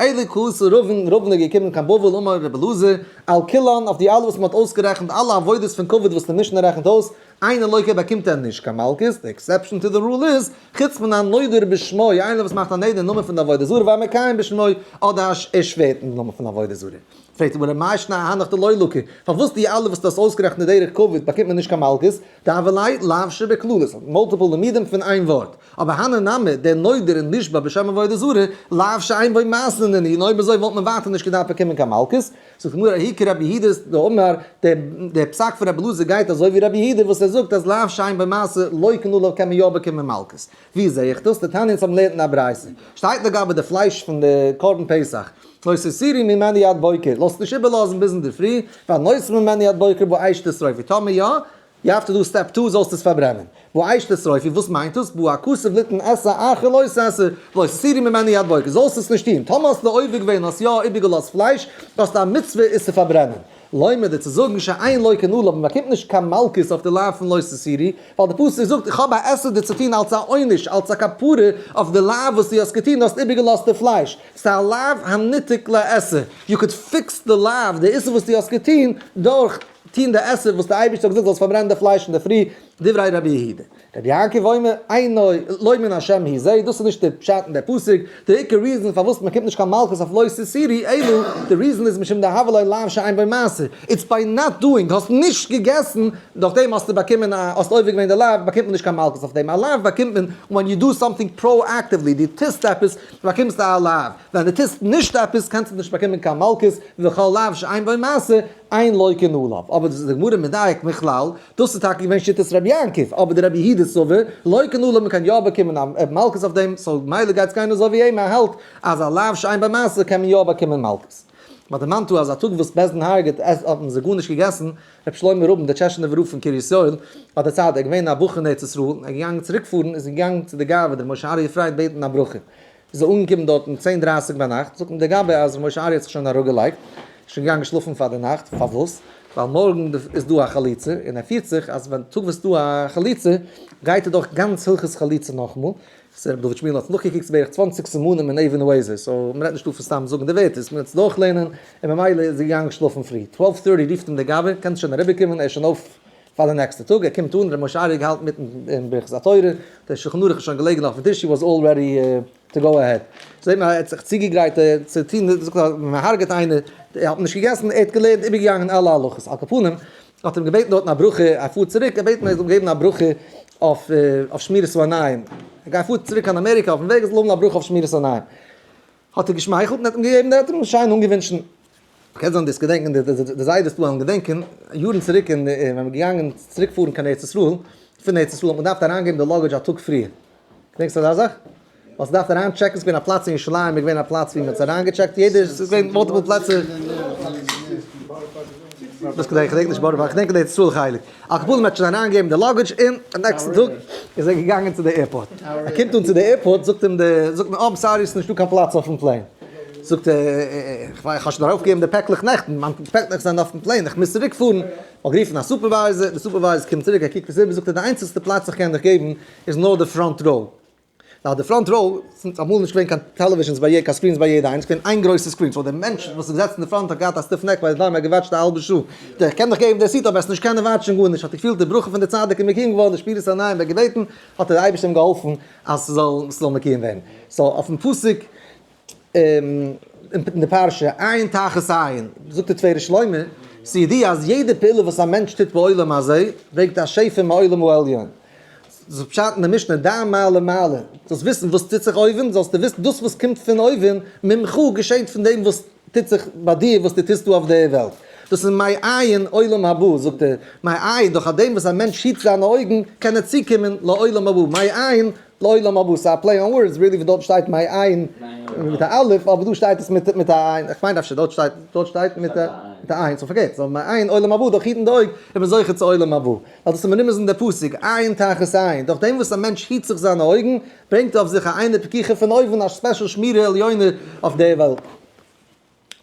אלא כי אתא רבין, רבין איז געקומען קיין בבל אמר רבי אלעזר, על כולן, אויף די אלע וואס מען האט אויסגערעכנט אלע עבודות פון כבוד וואס די משנה רעכנט אויס, אינו לוקה באקומט ער נישט קיין מלקות, די exception to the rule איז, חוץ מן הנודר בשמו, איינער וואס מאכט א נדר אין נאמען פון די עבודה זרה והמקיים בשמו, אדער ער שווערט אין נאמען פון עבודה זרה. פרעגט די גמרא מאי שנא הנך דלא לקו, פארוואס די אלע וואס דו האסט אויסגערעכנט אין דרך כבוד באקומט מען נישט קיין מלקות, דהוה ליה לאו שבכללות, multiple לימודים פון איין ווארט, אבער הני נמי, דער נודר און נשבע בשם עבודה זרה, לאו שאין בו מעשה נינהו, און אויב אזוי וואלט מען ווייטער נישט געדארפט באקומען קיין מלקות, זאגט די גמרא ההיא כרבי יהודה דאמר, דער פסק פון רבי אלעזר גייט אזוי ווי רבי יהודה וואס ער זאגט אז לאו שאין בו מעשה לוקין עליו קען מען יא באקומען מלקות. ווי זעה איך דאס? דתניא אונז האבן לערנט אין א ברייתא שטייט לגבי די פלייש פון די קרבן פסח לא תותירו ממנו עד בוקר, לאזט נישט איבערלאזן ביז אינדערפרי, והנותר ממנו עד בוקר באש תשרופו, טאמער יא, you have to do step two זאלסט עס פארברענען. באש תשרופו, וואס מיינט דאס? בא הכתוב ליתן עשה אחר לא תעשה, לא תותירו ממנו עד בוקר, זאלסט עס נישט טון. טאמער האסטו עובר געווען האסט יא איבערגעלאזט פלייש, האסטו א מצוה עס צו פארברענען. לומר צו זאגן שאין לוקין עליו, מען באקומט נישט קיין מלקות אויף די לאו פון לא תותירו, ווייל די פסוק זאגט איך האב א עשה דיר צו טון אלס א עונש, אלס א כפרה אויף די לאו וואס דו האסט געטון, דו האסט איבערגעלאזט די פלייש. ס'איז א לאו הניתק לעשה, you could fix די לאו, די איסור וואס דו האסט געטון, דורך. טוהן די עשה וואס די אייבערשטער האט געזאגט זאלסט פארברענען די פלייש אינדערפרי, דברי רבי יהודה. רבי יעקב אומר, אינו לא מן השם הוא זה, דאס איז נישט די פשט אין די פסוק, די עיקר reason פארוואס מען קומט נישט קיין מלקות אויף לא תותירו, אלא די reason איז משום דהוה ליה לאו שאין בו מעשה, it's by not doing, האסט נישט געגעסן, דורך דעם האסטו באקומען א, האסט עובר געווען די לאו, באקומט מען נישט קיין מלקות אויף דעם, א לאו באקומט מען when you do something proactively, דו טוסט עפעס, באקומסטו א לאו, ווען דו טוסט נישט עפעס קענסטו נישט באקומען קיין מלקות, וכל לאו שאין בו מעשה, אין לוקין עליו, אבער דאס איז די גמרא מדייק מכלל, דאס איז טאקע געווען שיטת רבי יעקב, אבער די רבי יהודה סבר, לוקין עליו מען קען יא באקומען א מלקות אויף דעם, so מילא גייט עס גיין אזוי ווי אים, ער האלט אז א לאו שאין בו מעשה קען מען יא באקומען מלקות. מען דערמאנט דא אז א טאג וואס בית דין הרג'ט עס האט מען זיי גארנישט געגעסן, רבי שלמה רובין דער טשעשענעווער רב פון קרית יואל, האט דערציילט ער איז געווען א בחור אין ארץ ישראל, ער איז געגאנגען צוריק פארן איז ער געגאנגען צו די גבאי דער משה אריה פריינד בעטן א ברכה, איז ער אנגעקומען דארט אום צען דרייסיג ביינאכט, זאגט אים דער גבאי אז ר' משה אריה האט זיך שוין אראפגעלייגט, איז שוין געגאנגען שלאפן פאר די נאכט, פארוואס? ווייל מארגן איז דא א חליצה, און ער פירט זיך אז ווען טאג וואס איז דא א חליצה, גייט ער דורך גאנץ הלכות חליצה נאכאמאל, ס'ר' דוד שמיל האט נאכגעקוקט ס'איז בערך 20 סימנים אין אבן העזר, so מ'רעדט נישט דא פון סתם זאגן די ווערטער, ס'מוז עס דורכלערנען, און ממילא איז ער געגאנגען שלאפן פרי, twelve thirty רופט אים דער גבאי, קענסט שוין אריבערקומען, ער איז שוין אויף פאר די נעקסטע טאג, ער קומט אן, ר' משה אריה געהאלטן מיטן אין ברכת התורה, דער שולחן ערוך איז שוין געלעגן אויפן טיש, he was all ready to go ahead. זעט מען ער האט זיך צוגעגרייט צו טון, זאגט ער, מען הרג'עט איינער, ער האט נישט געגעסן, ער האט געלערנט, איבערגעגאנגען אלע הלכות, על כל פנים, האט אים געבעטן דארטן א ברכה, ער פארט צוריק, ער בעט אים ער זאל אים געבן א ברכה אויף שמירת העיניים, ער גייט פארט צוריק קיין אמעריקע, אויפן וועג ער זאל האבן א ברכה אויף שמירת העיניים. האט ער געשמייכלט און האט אים געגעבן, ער האט אים שיין אנגעווינטשן. קען זיין דאס געדענקען, די זיידעס דא וועלן געדענקען, יארן צוריק אין ווען מ'איז געגאנגען צוריק פארן קיין ארץ ישראל, פון ארץ ישראל האט מען געדארפט אריינגעבן די luggage א טאג פריער. געדענקסט אזא זאך? האסט געדארפט אריין טשעקן, ס'איז געווען א פלאץ אין ירושלים איז געווען א פלאץ ווי מ'האט עס אריינגעטשעקט, יעדער, ס'איז געווען multiple פלעצער. דאס געדענק איך, געדענק נישט בארא פארק, כ'געדענק די ארץ ישראל חלק. על כל פנים מ'האט שוין אריינגעגעבן די luggage און די נעקסטן טאג איז ער געגאנגען צו די airport. ער קומט אן צו די airport זאגט אים די, זאגט מען, אה sorry ס'נישטא קיין פלאץ אויפן plane. זאגט ער, איך האב שוין ארויפגעגעבן די פעקלעך נעכטן, מיין פעקלעך זענען אויפן plane, איך מוז צוריק פארן. מ'האט גערופן א supervisor, די supervisor קומט צוריק, ער קוקט עס איבער, זאגט ער, די איינציגסטע פלאץ איך קען דיך געבן איז נאר די front row. נאר די front row, ס'איז אמאל נישט געווען קיין televisions ביי יעדע, קיין screens ביי יעדע איינס, ס'געווען איין גרויסע screen, so דער מענטש וואס איז געזעצן אין די front האט געהאט א stiff neck ווייל ער האט געוואטשט א האלבע שעה, דער קען דיך געבן די seat אבער וועסט נישט קענען וואטשן גארנישט, האט ער געפילט די ברכה פון די צדיק איז מקוים געווארן, די שמירת עיניים האט געבעטן, האט דער אייבערשטער אים געהאלפן אז ס'זאל ס'זאל מקוים ווערן. so אויפן פסוק אין די פרשה, עין תחת עין, זאגט די תפארת שלמה. ס'איז ידוע אז יעדע פעולה וואס א מענטש טוט בעולם הזה, ברענגט א שפע מעולם העליון. דאס איז פשט אין די משנה, דע מה למעלה, זאלסט וויסן וואס טוט זיך אויבן, זאלסטו וויסן דאס וואס קומט פון אויבן, ממך געשענט פון דעם וואס טוט זיך ביי דיר, וואס דו טוסט דא אויף דער וועלט. דאס איז מעין עולם הבא, זאגט ער, מעין, דורך דעם וואס א מענטש היט זיינע אויגן, קען ער צוקומען לעולם הבא, מעין לעולם הבא, ס'איז א play on words, really וואס דארט שטייט מעין מיט א אלף, אבער דא שטייט עס מיט א עין, איך מיין אפשר דארט שטייט, דארט שטייט מיט א עין, so פארגעט, so מעין עולם הבא, דורך היטן די אויג איז מען זוכה צו עולם הבא. ווייל דאס איז מרומז אין די פסוק, עין תחת עין, דורך דעם וואס א מענטש היט זיך זיינע אויגן, ברענגט ער אויף זיך א עינא פקיחא פון אויבן, א special שמירה עליונה אויף דער וועלט.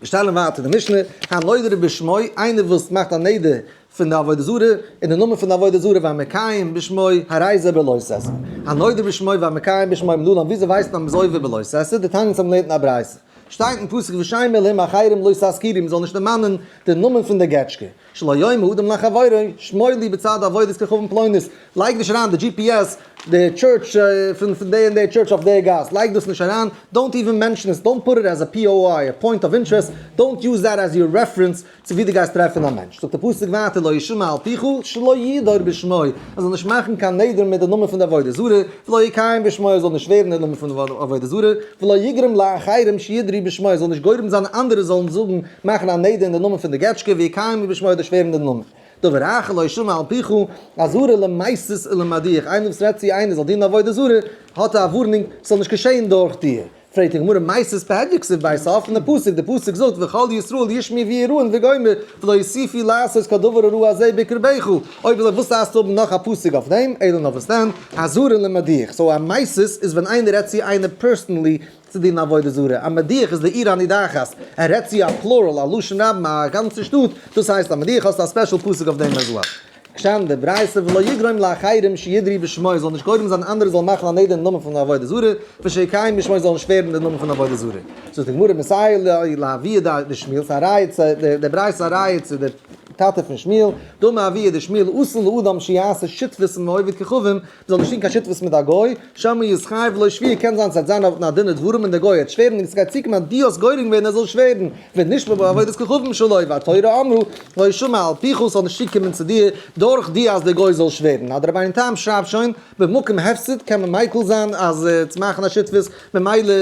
מיר שטעלן ווייטער די משנה, הנודר בשמו, איינער וואס מאכט א נדר פון די עבודה זרה, אין די נאמען פון די עבודה זרה והמקיים בשמו, הרי זה בלא תעשה. הנודר בשמו והמקיים בשמו מנלן, וויאזוי ווייסט מען אז מ'איז עובר בלא תעשה? דתניא אונז האבן געלערנט אין א ברייתא. שטייט אין פסוק ושם אלהים אחרים לא תזכירו, מ'זאל נישט דערמאנען די נאמען פון די געטשקע. שלא יאמר אדם לחברו, שמור לי בצד עבודת כוכבים פלונית, לייג נישט אריין די GPS, די church פון פון די און די church אויף די גאס, לייג דאס נישט אריין, don't even mention עס, don't put it as a POI, a point of interest, don't use that as your reference צו ווי דו גייסט טרעפן א מענטש. זאגט דער פסוק ווייטער לא ישמע אל פיך שלא ידור בשמו, ער זאל נישט מאכן קיין נדר מיט די נאמען פון די עבודה זרה, ולא יקיים בשמו, ער זאל נישט שווערן אין נאמען פון די עבודה זרה, ולא יגרום לאחרים שידרו בשמו, ער זאל נישט גורם זיין אנדערע זאלן זאגן מאכן א נדר אין די נאמען פון די געטשקע, ויקיימו בשמו אדער שווערן אין די נאמען. דבר אחר לא ישמע אל פיך, אזהרה למסית ולמדיח, איינער וואס רעדט צו איינער זאל דינען עבודה זרה, האט א warning, ס'זאל נישט געשען דורך דיר. פרעגט די גמרא, מסית בהדיא כתיב ביה, ס'איז א אפענע פסוק, די פסוק זאגט וכל ישראל ישמעו ויראו וגומר, ולא יוסיפו לעשות כדבר הרע הזה בקרבך, אויב אזוי וואס דארפסטו האבן נאך א פסוק אויף דעם, אלא נאר וואס דען, אזהרה למדיח, so א מסית איז ווען איינער רעדט צו איינער personally צו דינען עבודה זרה, א מדיח איז לעיר הנידחת, ער רעדט צו א plural, א לשון רבים, א גאנצע שטאט, דאס הייסט א מדיח, האסטו א special פסוק אויף דעם as well. געשטאנען די ברייתא ולא יגרום לאחרים שידרו בשמו, זאל נישט גורם זיין אנדערע זאלן מאכן א נדר אין נאמען פון עבודה זרה, ושיקיימו בשמו זאלן שווערן אין נאמען פון עבודה זרה. זאגט די גמרא מסייע ליה לאבוה דשמואל, ס'איז א ראיה צו די ברייתא איז א ראיה צו די טאטע פון שמואל, דאמר אבוה דשמואל אסור לאדם שיעשה שותפות עם עובד כוכבים, מ'זאל נישט טון קיין שותפות מיט א גוי, שמא יתחייב לו שבועה, קען זיין ס'וועט זיין א דין ודברים און דער גוי וועט שווערן און ס'גייט צוקומען אז דו האסט גורם געווען ער זאל שווערן, ונשבע בעבודת כוכבים שלו, והתורה אמרה, לא ישמע אל פיך, ס'זאל נישט צוקומען צו דיר דורך דיר אז דער גוי זאל שווערן. אז דער רבינו תם שרייבט שוין, במקום הפסד קען מען מיקל זיין אז צו מאכן א שותפות, ממילא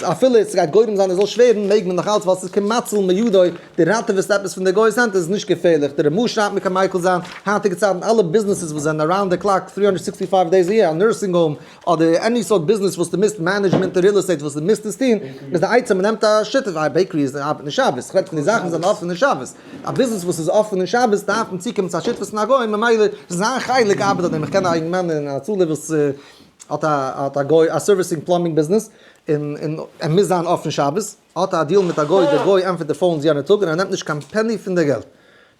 אפילו ס'גייט גורם זיין ער זאל שווערן מעג מען נאך אלץ ווייל ס'איז כמציל מידו, דו ראטעוועסט עפעס פון די גוי'ס הענט איז נישט געפערליך, די רמ"א שרייבט מ'קען מיקל זיין, היינטיגע צייטן אלע ביזנעסעס וואס זענען around the clock 365 days a year, א nursing home אדער any סארט ביזנעס וואס דו מוזט management און real estate וואס דו מוזט עס טון, איז די עצה מ'נעמט א שותף, א bakery איז ארבעט נישט שבת, כ'רעד פון די זאכן וואס זענען אפען אין שבת, א ביזנעס וואס איז אפען אין שבת דארף מען צוקומען צו א שותפות פון א גוי ממילא זיין חלק ארבעט אויף דעם, איך קען א אינגערמאן אין הצלה וואס האט א האט א גוי א servicing plumbing ביזנעס און און ער מוז זיין אפען שבת, האט א deal מיט א גוי, דער גוי ענטפערט די phones יענע טאג און ער נעמט נישט קיין penny פון די געלט.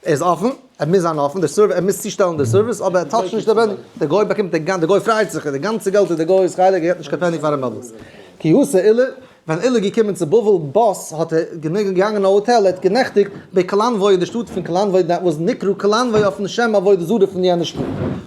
ער איז אפן, ער מוז זיין אפן, די service, ער מוז צושטעלן די service, אבער ער touch ט נישט די penny, דער גוי באקומט די גאנ, דער גוי פרייט זיך, די גאנצע געלט איז די גוי'ס חלק, ער געבט נישט קיין penny פארן בעל-הבית. כי אתא עולא, ווען עולא איז געקומען צו בבל בת, האט ער געגאנגען אין א האטעל, ער האט גענעכטיגט בקלנווי אין די שטאט פון קלנווי, that was נקרא קלנווי אויפן שם עבודה זרה פון יענע שטאט.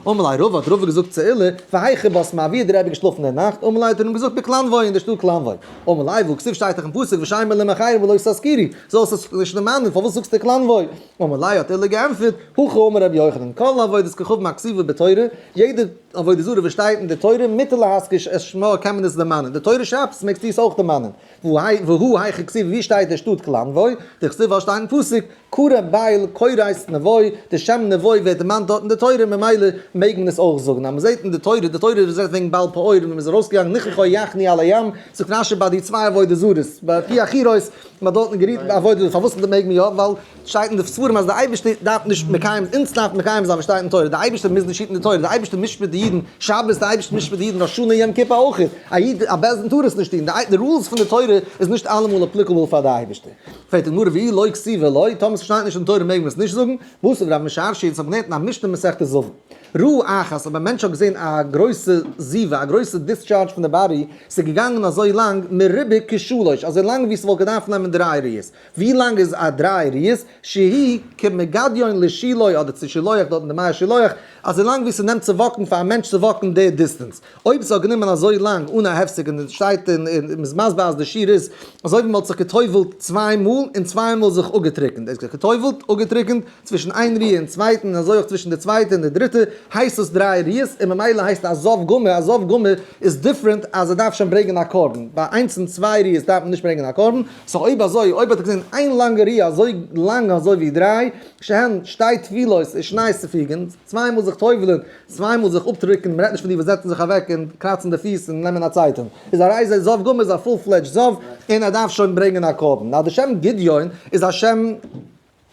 אמר ליה רבא, האט רבא געזאגט צו עולא, והיכא בת מה, ווי האט דער רבי געשלאפן די נאכט? אמר ליה האט ער אים געזאגט בקלנווי אין די שטאט קלנווי. אמר ליה והא כתיב שטייט דאך אין פסוק ושם אלהים אחרים ולא תזכירו, זאלסט עס נישט דערמאנען, פארוואס זאגסטו קלנווי? אמר ליה האט עולא געענטפערט, הכי אמר רבי יוחנן, כל עבודת כוכבים הכתובה בתורה, יעדע עבודה זרה וואס שטייט אין די תורה, מותר להזכיר את שמה קען מען עס דערמאנען, די תורה שרייבט עס מעגסטו עס אויך דערמאנען, והא היכא כתיב ווי שטייט די שטאט קלנווי, דכתיב ווייל שטייט אין פסוק, קרא בעל קוראת נבו, די שם נבו ווערט דערמאנט דארט אין די תורה ממילא מעג מען עס אויך זאגן, אז מען זעט אין די תורה, די תורה רעדט וועגן בעל פעור ווען מען איז ארויסגעגאנגען נכחו יחנו על הים, זאגט רשי ביי די צוויי עבודה זרות, ביי פי החירות, מען האט דארטן גערוט ביי עבודה זרה, פארוואס מעג מען יא? ווייל שטייט אין די ספרים אז די אייבערשטער דארף נישט מקיים, אונז דארף מקיים זיין וואס שטייט אין תורה, די אייבערשטער מוז נישט היטן די תורה, די אייבערשטער משפט די אידן שבת, די אייבערשטער משפט די אידן ראש השנה יום כיפור אויך, א איד א בית דין טאר עס נישט טון, די rules פון די תורה איז נישט אלעמאל applicable פאר די אייבערשטער. פרעגט די גמרא ואי לא כתיבא לא, טאמער ס'שטייט נישט אין תורה מעג מען עס נישט זאגן, מתיב רב משרשיא אונז האבן געלערנט אין א משנה מסכת זבים. ראה אחת, אויב א מענטש האט געזען א גרויסע זיבה, א גרויסע discharge פון די body, ס'איז געגאנגען אזוי לאנג, מרובה כשלוש, אזוי לאנג ווי ס'וואלט געדארפט נעמען דריי ראיות. ווי לאנג איז א דריי ראיות? שהיא כמגדיון לשילוי אדער צו שילוח דארט אין די מי השילוח, אזוי לאנג ווי ס'נעמט צו walk ן פאר א מענטש צו walk ן די distance. אויב ס'האט גענומען אזוי לאנג אן א הפסק און שטייט און מ'איז מסביר אז די שיעור איז אזוי ווי מ'האט זיך גע'טובל'ט צוויי מאל און צוויי מאל זיך אפגעטריקענט, דאס גע'טובל'ט, אפגעטריקענט, צווישן איין ראיה און צווייטן און אזוי אויך צווישן די צווייטע און די דריטע, הייסט עס דריי ראיות און ממילא הייסט א זב גמור, א זב גמור איז different אז ער דארף שוין ברענגען א קרבן, ביי איינס און צוויי ראיות דארף מען נישט ברענגען א קרבן, so אויב אזוי, אויב האט ער געזען איין לאנגע ראיה אזוי לאנג אזוי ווי דריי, שהן שתי טבילות ושני סיפוגין, צוויי מאל זיך טובל'ען, צוויי מאל זיך אפטרוקענען, מ'רעדט נישט פון די וואס זעצן זיך אוועק און קראצן די פיס און נעמען א צייטונג, איז הרי זה זב גמור איז א full fledged זב און ער דארף שוין ברענגען א קרבן. now די שם גדיון איז א שם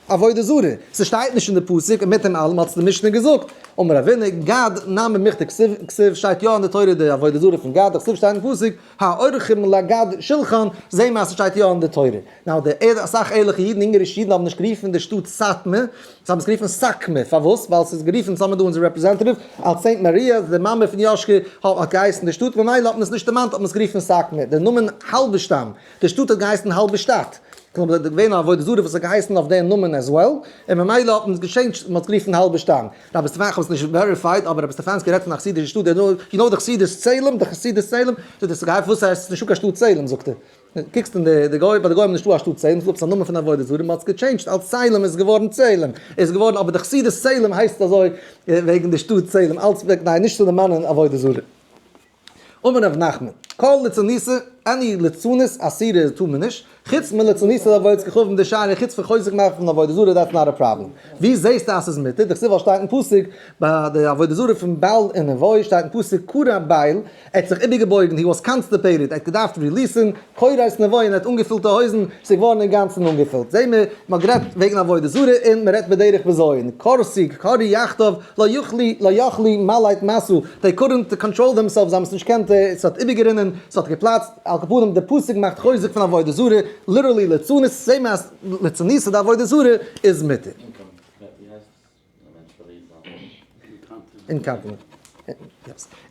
עבודה זרה, ס'שטייט נישט אין די פסוק און מיט דעם אלעם האט עס די משנה געזאגט, אמר רבינא, גד נמי מכדי כתיב שטייט יא אין די תורה די עבודה זרה פון גד, דכתיב שטייט אין פסוק העורכים לגד שלחן, זעהן מיר אז ס'שטייט יא אין די תורה. now די ער אסאך ערליכע אידן אונגארישע אידן האבן נישט גערופן די שטאט סאטמאר, זיי האבן עס גערופן סאקמער, פארוואס? ווייל ס'איז גערופן, ס'האמיר דא אונזער representative, אלס Saint Maria, די מאמע פון יאשקע, האט געהייסן די שטאט, ממילא האט מען עס נישט דערמאנט האט מען עס גערופן סאקמער, דער נאמען האלבערשטאם, די שטאט האט געהייסן האלבערשטאט, כלומר ס'איז געווען א עבודה זרה וואס האט געהייסן אויף דעם נאמען as well, און ממילא האט מען עס גע change ט, מען האט עס גערופן האלבערשטאם. רבי סטעפאן, כ'האב עס נישט verified, אבער רבי סטעפאנסקי רעדט פון א חסידישע שטאט, you know די חסידות צעהלים, די חסידות צעהלים, זאגט ער, ס'געהייסן וואס הייסט ס'איז נישטא קיין שטאט צעהלים, זאגט ער. קוקסט אין די גוי, ביי די גוים איז נישטא א שטאט צעהלים, ס'איז דא עפעס א נאמען פון עבודה זרה, מ'האט עס גע change ט אלס ציילעם איז געווארן צעהלים, איז געווארן, אבער די חסידות צעהלים הייסט אזוי וועגן די שטאט צעהלים, אלס וועגן, ניין נישט צו דערמאנען עבודה זרה. אמר ר' נחמן, כל ליצניתא, any ליצנות אסירה טאר מען נישט, חוץ מליצניתא דעבודת כוכבים דשארי, חוץ פון חוזק מאכן פון עבודה זרה that's not a problem. ווי זעהסטו אז ס'איז מותר? דכתיב ווייל שטייט אין פסוק ביי די עבודה זרה פון בעל און נבו שטייט אין פסוק כרע בל, ער האט זיך איבערגעבויגן, he was constipated, ער האט געדארפט release ן, כורת נבו און ער האט אנגעפילט די הויזן, ס'איז געווארן אינגאנצן אנגעפילט. זעהן מיר, מ'האט גערעדט וועגן עבודה זרה און מ'רעדט בדרך בזיון. קרסו, כרעו יחדיו, לא יכלו, לא יכלו מלט משא, they couldn't control themselves, זיי האבן עס נישט געקענט, עס האט איבערגערינען, עס האט געפלאצט, על כל פנים די פסוק מאכט חוזק פון עבודה זרה, literally ליצנות, זעהן מיר אז ליצנות די עבודה זרה איז מותר. incontinent.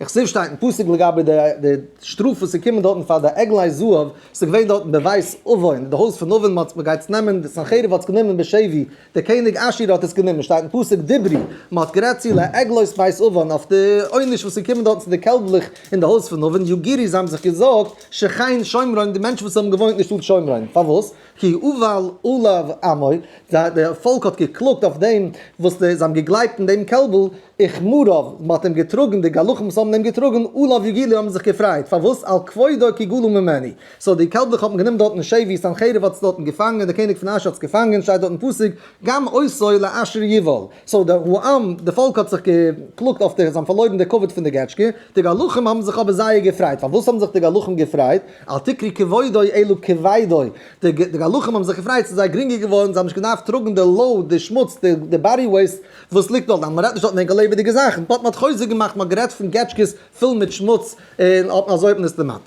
איך זעה שטייט אין פסוק לגבי די שטראף וואס איז געקומען דארטן פאר די עגלי זהב, ס'איז געווען דארטן בבית און, די הויז פון און, מ'האט מ'גייט עס נעמען, די סנחריב האט עס גענומען בשבי, דער קעניג אשור האט עס גענומען, שטייט אין פסוק דברו, מ'האט גערעדט צו לעגלות בית און אויף די עונש וואס איז געקומען דארטן צו די קעלבלעך אין די הויז פון און, יגירו זיי האבן זיך געזאגט, שכן שומרון, די מענטשן וואס האבן געוואוינט אין שטאט שומרון, פארוואס? כי אבל עליו עמו, די פאלק האט געקלאגט אויף דעם וואס זיי האבן געגלייבט אין דעם קעלבל, וכמריו, מען האט אים געטראגן, די גלחים וואס האבן אים געטראגן, עליו יגילו האבן זיך געפרייט, פארוואס? על כבודו כי גלו ממנו. so די קעלבלעך האט מען גענומען דארט אין שבי, סנחריב האט עס דארטן געפאנגען, דער קעניג פון אשור האט עס געפאנגען, שטייט דארט אין פסוק, גם אותו לאשור יובל. so די העם, די פאלק האט זיך געקלאגט אויף די, זיי האבן פארלוירן די כבוד פון די געטשקע, די גלחים האבן זיך אבער זייער געפרייט, פארוואס האבן זיך די גלחים געפרייט? אל תקרי כבודו אלא כבידו, די גלחים האבן זיך געפרייט, ס'איז זיי גרינגער געווארן, זיי האבן נישט געדארפט טראגן די load, די שמוץ, די body waste וואס ליגט דארט, מען רעדט נישט דארט וועגן לעבעדיגע זאכן, but מען האט חוזק געמאכט, מען האט גערעדט פון געטשקעס פול מיט שמוץ, און האט מען אזוי האט מען עס דערמאנט.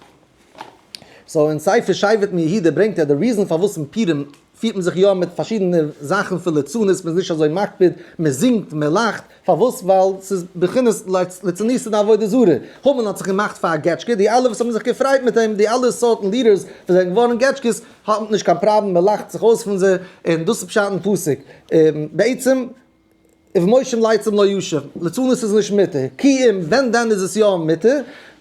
so אין ספר שבט מיהודה ברענגט ער די reason פארוואס אין פורים פירט מען זיך יא מיט פארשידענע זאכן פון ליצנות, מען איז נישט אזוי מקפיד, מען זינגט, מען לאכט, פארוואס? ווייל ס'איז בחינת ליצנות און עבודה זרה. המן האט זיך געמאכט פאר א געטשקע, די אלע וואס האבן זיך געפרייט מיט אים, די אלע סארטן leaders וואס זענען געווארן געטשקעס, האבן נישט קיין פראבלעם, מען לאכט זיך אויס פון זיי, און דאס איז פשט אין פסוק. בעצם, ובמושב לצים לא ישב, ליצנות איז נישט מותר, כי אם, ווען דען איז עס יא מותר?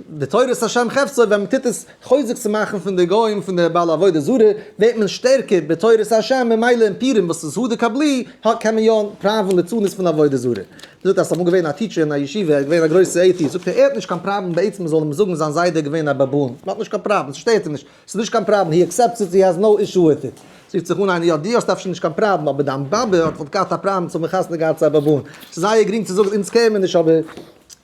בתורת השם חפצו, ווען מען טוט עס חוזק צו מאכן פון די גוים, פון די בעלי עבודה זרה, ווערט מען שטערקער בתורת השם, ממילא אין פורים וואס איז הדר קבלוה, קען מען יא פראווען ליצנות פון עבודה זרה. זאגט אז ס'איז אמאל געווען א teacher אין א ישיבה, ער איז געווען א גרויסע atheist, זאגט ער, ער האט נישט קיין פראבלעם בעצם מ'זאל אים זאגן זיין זיידע איז געווען א baboon, ער האט נישט קיין פראבלעם, ס'שטערט אים נישט, ס'איז נישט קיין פראבלעם, he accepts it, he has no issue with it. זאגט זיך אן איינער, יא דו האסט אפשר נישט קיין פראבלעם, אבער דיין באבע האט וואלט געהאט א פראבלעם צו האבן חתונה געהאט צו א baboon. ס'איז זייער גרינג צו זאגן אונז care מיר נישט אבער.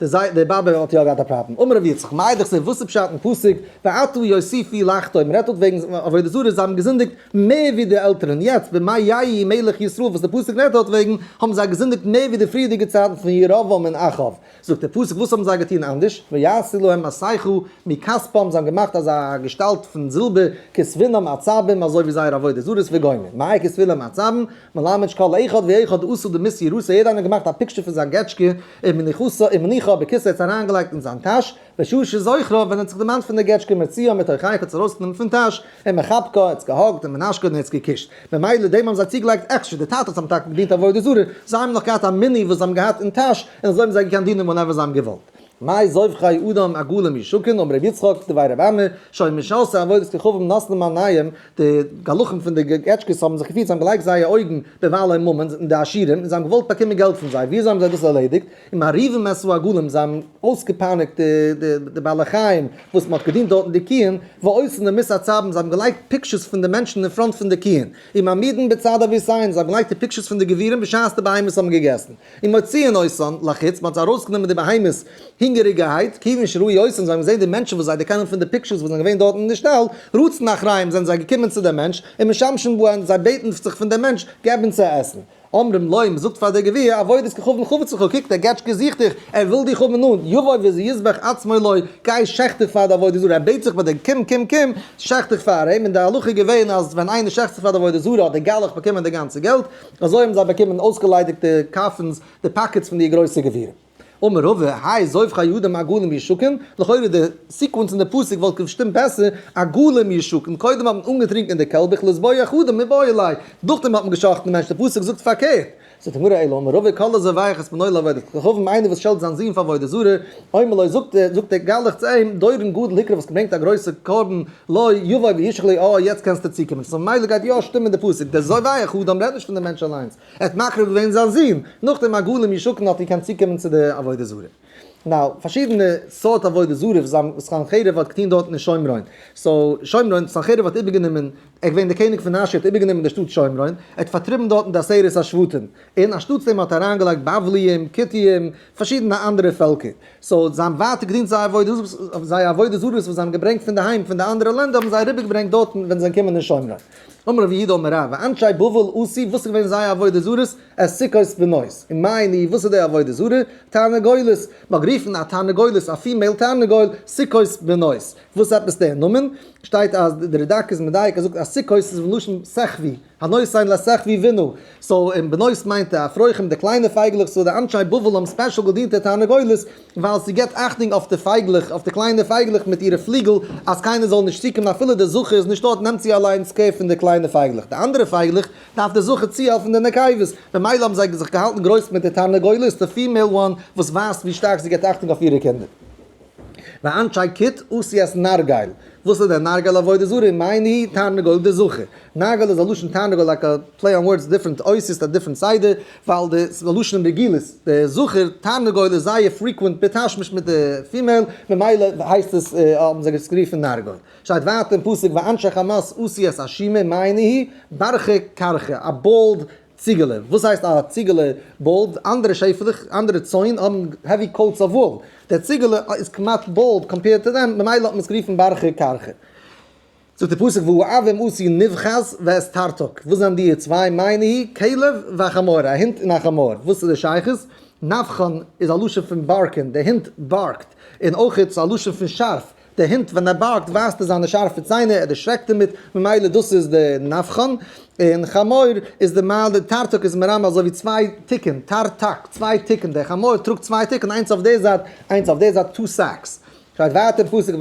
די זיי די באבע האט יא געהאט א פראבלעם. אמר רבי יצחק, מאי דכתיב וואס איז פשט אין פסוק ועתה יוסיפו לחטוא, מען רעדט דארט וועגן עבודה זרה, זיי האבן געזינדיגט מער ווי די עלטערן, יעצט בימי יהוא מלך ישראל וואס די פסוק רעדט דארט וועגן, האבן זיי געזינדיגט מער ווי די פריערדיגע צייטן פון ירבעם און אחאב. זאגט דער פסוק וואס האבן זיי געטון אנדערש, ויעשו להם מסכה מכספם, זיי האבן געמאכט אזא געשטאלט פון זילבער, כתבונם עצבים, אזוי ווי זייער עבודה זרות וגומר, מאי כתבונם עצבים, מלמד שכל אחד ואחד עשה דמות יראתו, יעדער איינער האט געמאכט א picture פון זיין געטשקע, ומניחה בכיסו, ער האט עס אריינגעלייגט אין זיין טאש, בשעה שזוכרה, ווען ער האט זיך דערמאנט פון די געטשקע מוציאה מתוך האט עס ארויסגענומען פון טאש, ומחבקה, ער האט עס גע hug ט, ומנשקה און ער האט עס געקושט. ממילא דעם האבן זיי צוגעלייגט עקסטרע, די טאטעס האבן טאקע געדינט עבודה זרה, זיי האבן נאך געהאט א mini וואס זיי האבן געהאט אין טאש, און אזוי האבן זיי געקענט דינען whenever זיי האבן געוואלט. מאי זובחי אדם עגלים ישקון, אמר רבי יצחק, דבי רבי אמי, שהיו משרתי עבודת כוכבים נותנים עיניהם, די גלחים פון די געטשקעס האבן זיך געפירט, זיי האבן געלייגט זייער אויגן בבעלי ממון, אין די עשירים, און זיי האבן געוואלט באקומען געלט פון זיי, ווי אזוי האבן זיי דאס ערלעדיגט? ומרעיבין את העגלים, זיי האבן אויסגעפייניגט די בעלי חיים וואס מען האט געדינט דארט אין די קיען, ועושין דמות עצבים, זיי האבן געלייגט pictures פון די מענטשן אין front פון די קיען, ומעמידין בצד אבותיהן, זיי האבן געלייגט די pictures פון די גבירים בשעת די בהמות האבן געגעסן, ומוציאין אותן לחוץ, מען האט זיי ארויסגענומען די בהמות הונגעריגערהייט, כיוון שראו אותן, זיי האבן געזען די מענטשן וואס זיי דערקענען פון די pictures וואס זענען געווען דארט אין די שטאל, רצין אחריהם, זענען זיי געקומען צו דעם מענטש, ומשמשין בהן, זיי בעטן זיך פון דעם מענטש, געב אונז צו עסן. אומרים לו, מען זאגט פאר דער גביר, עבודת כוכבים חפץ לך, קוק דער געטשקע זוכט דיך, ער וויל דיך האבן נאנט, יבוא ויזבח עצמו לו, גיי שעכט דיך פאר די עבודה זרה, ער בעט זיך ביי דיר, קום קום קום, שעכט דיך פאר אים, און די הלכה איז געווען אז ווען איינער שעכט זיך פאר די עבודה זרה האט דער גלח באקומען די גאנצע געלט, אזוי האבן זיי באקומען אויסגעליידיגטע coffins, די pockets פון די גרויסע גבירים. אמר רבא, האי זובחי אדם עגלים ישקון, לכאורה די sequence אין די פסוק וואלט געשטימט בעסער, עגלים ישקון, קודם האט מען אנגעטרינקען די קעלבעך לזבוח אדם מיבעי ליה, נאכדעם האט מען געשאכטן די מענטש, די פסוק זאגט פארקערט. זאגט די גמרא אלא אמר רבא כל הזובח את בנו לעבודת כוכבים, איינער וואס שעלט זיין זון פאר עבודה זרה, אומר לו זאגט זאגט דער גלח צו אים, דורון גדול הקריב האסט געברענגט א גרויסע קרבן לו יבוא וישח לי, אה יעצט קענסטו צוקומען, so ממילא גייט יא שטימען די פסוק, דער זובח אדם רעדט נישט פון די מענטש אליינס, ער האט מקריב געווען זיין זון, נאכדעם עגלים ישקון האט געקענט צוקומען צו די עבודה זרה. now, פארשידענע סארט עבודה זרה וואס סנחריב האט געטון דארטן אין שומרון. so, שומרון, סנחריב האט איבערגענומען, ער איז געווען דער קעניג פון אשור, האט איבערגענומען די שטאט שומרון, ער האט פארטריבן דארטן די עשרת השבטים, און אנשטאטס דעם האט ער אריינגעלייגט בבליים, כותיים, פארשידענע אנדערע פעלקער. so, זיי האבן ווייטער געדינט זייער עבודה זרות וואס זיי האבן געברענגט פון די היים פון די אנדערע לענדער האבן זיי אריבערגעברענגט דארטן ווען זיי זענען געקומען אין שומרון. אמר רב יהודה אמר רב, ואנשי בבל עשו, וואס איז געווען זייער עבודה זרות? את סוכות בנות. און מאי ניהו, וואס איז די עבודה זרה? תרנגולת. מען האט גערופן א תרנגולת, א female תרנגול, סוכות בנות. וואס עפעס דער נאמען? שטייט אז די רד"ק איז מדייק, ער זאגט אז סוכות איז פון לשון סחבי, הנותן לשכוי בינה. so און בנות מיינט די אפרוחים, די קליינע פייגלעך, so די אנשי בבל האבן special געדינט די תרנגולת, ווייל זי גיבט אכטונג אויף די פייגלעך, אויף די קליינע פייגלעך מיט אירע פליגל, אז קיינער זאל נישט צוקומען אפילו די זכר איז נישט דארט נעמט זי אליינס care פון די קליינע פייגלעך, די אנדערע פייגלעך דארף די זכר צוהעלפן די נקבות, ממילא האבן זיי זיך געהאלטן גרויס מיט די תרנגולת, די female one וואס ווייזט ווי שטארק זי גיבט אכטונג אויף אירע קינדער. ואנשי כות עשו את נרגל, וואס איז דער נרגל עבודה זרה? מאי ניהו תרנגול דזכר. נרגל איז א לשון תרנגול like a play on words different אותיות א different סדר, ווייל די ס'איז א לשון רגילות, די זכר תרנגול איז זייער frequent בתשמיש מיט די female, ממילא הייסט עס האבן זיי עס גערופן נרגל. שטייט ווייטער אין פסוק ואנשי חמת עשו את אשמה מאי ניהו ברחא כרכא, א bald ציגעלע, וואס הייסט א ציגעלע bald? אנדערע שעפעלעך, אנדערע צאן האבן heavy coats of wool, דער ציגעלע איז כמעט bald compared to them, ממילא האט מען עס גערופן ברחא כרכא. זאגט דער פסוק והעווים עשו נבחז ואת טרטק, וואס זענען די צוויי מאי ניהו כלב וחמור, א הונט און א חמור, וואס איז די שייכות? נבחן איז א לשון פון bark ען, דער הונט bark ט, און אויך איז א לשון פון שארף, דער הונט ווען ער bark ט ווייזט ער זיינע שארפע ציינער, ער דערשרעקט דערמיט, ממילא דאס איז די נבחן, און חמור איז די מעלה, טרטק איז מרמז אזוי ווי צוויי תיקים, טרטק, צוויי תיקים, דער חמור טראגט צוויי תיקים, איינס אויף די זייט, איינס אויף די זייט, two sacks. שטייט ווייטער אין פסוק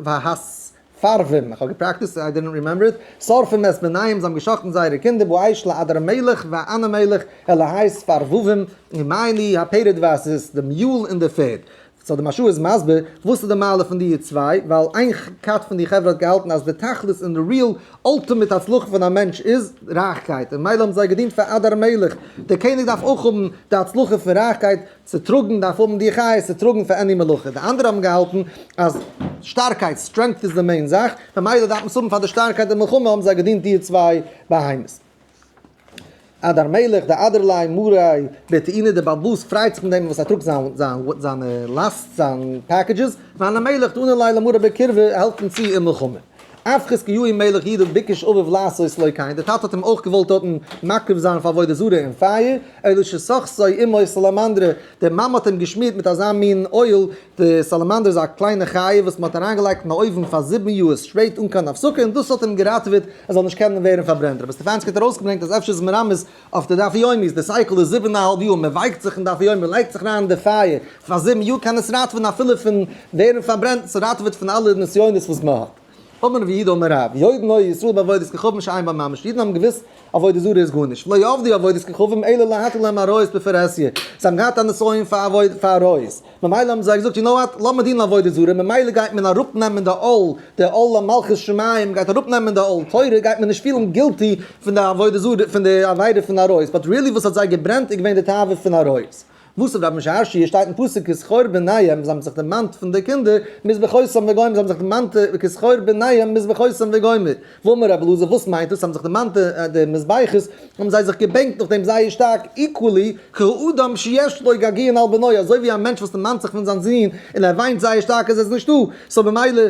והספרווים, איך האב גע practice ט, I didn't remember it, שורפים את בניהם, זיי האבן געשאכטן זייערע קינדער, באש לאדרמלך ואנמלך, אלהי ספרווים, ומאי ניהו הפרד והסוס, די mule און די פערד. so די מהרש"א איז מסביר וואס איז די מעלה פון די צוויי, ווייל איין כת פון די חברה האט געהאלטן אז די תכלית און די real ultimate הצלחה פון א מענטש איז רייכקייט, און מילא האבן זיי געדינט פאר אדרמלך, דער קעניג דארף אויך האבן די הצלחה פון רייכקייט צו טראגן, דארף האבן די חיות צו טראגן פאר any מלוכה, די אנדערע האבן געהאלטן אז שטארקייט, strength איז די main זאך, ממילא דארף מען עס האבן פאר די שטארקייט אין מלחמה, האבן זיי געדינט די צוויי בהמות. אדר מלך דאדר ליה מריה בטעינא, דער בעל הבית פרייט זיך מיט דעם וואס ער טראגט זיין זיינע לאסט, זיין packages, והני מלך דעני ליה למריה בקירבא, העלפט אים צו אין מלחמה. אף חזקיהו מלך יהודה ביקש אביו לעשות לו כן, דער טאטע האט אים אויך געוואלט דארטן מקריב זיין פאר עבודה זרה אין פייער, אלא שסכתו אמו סלמנדרא, די מאמע האט אים געשמירט מיט אזא מין oil, די סאלאמאנדער איז א קליינע חיה וואס מען האט אריינגעלייגט אין א אויוון פאר 7 יאר straight אן קיין הפסקה און דאס האט אים געראטעוועט ער זאל נישט קענען ווערן פארברענט. רבי סטעפאנסקי האט ארויסגעברענגט אז אפשר איז מרמז אויף די דף יומי, די cycle איז 7.5 יאר, מען ווייקט זיך אין דף יומי, מען לייגט זיך אריין אין די פייער פאר 7 יאר, קען עס ראטעווען אפילו פון ווערן פארברענט, עס ראטעוועט פון אלע נסיונות וואס מען האט. אמר רב יהודה אמר רב, יודעין היו ישראל בעבודת כוכבים שאין בה ממש, אידן האבן געוואוסט עבודה זרה איז גארנישט, ולא עבדו עבודת כוכבים אלא להתיר להם עריות בפרהסיא, זיי האבן געהאט א נסיון פאר עריות, ממילא האבן זיי געזאגט, you know what, לאמיר דינען עבודה זרה, ממילא גייט מען אראפנעמען די עול, די עול המלכות שמים גייט אראפנעמען די עול תורה, גייט מען נישט פילן guilty פון די עבודה זרה, פון די עבירה פון עריות, but really וואס האט זיי געברענט איז געווען די תאווה פון עריות. וואס רב משרשיא שטייט אין פסוק כזכור בניהם, זיי האבן זיך דערמאנט פון די קינדער, מזבחותם וגומר, זיי האבן זיך דערמאנט כזכור בניהם מזבחותם וגומר. ואמר רבי אלעזר, וואס מיינט דאס? זיי האבן זיך דערמאנט די מזבחות, האבן זיי זיך געבענקט נאך דעם זייער שטארק, equally, כאדם שיש לו געגועין על בנו, אזוי ווי א מענטש וואס דערמאנט זיך פון זיין זון, און ער וויינט זייער שטארק אז ער איז נישטא, so במילא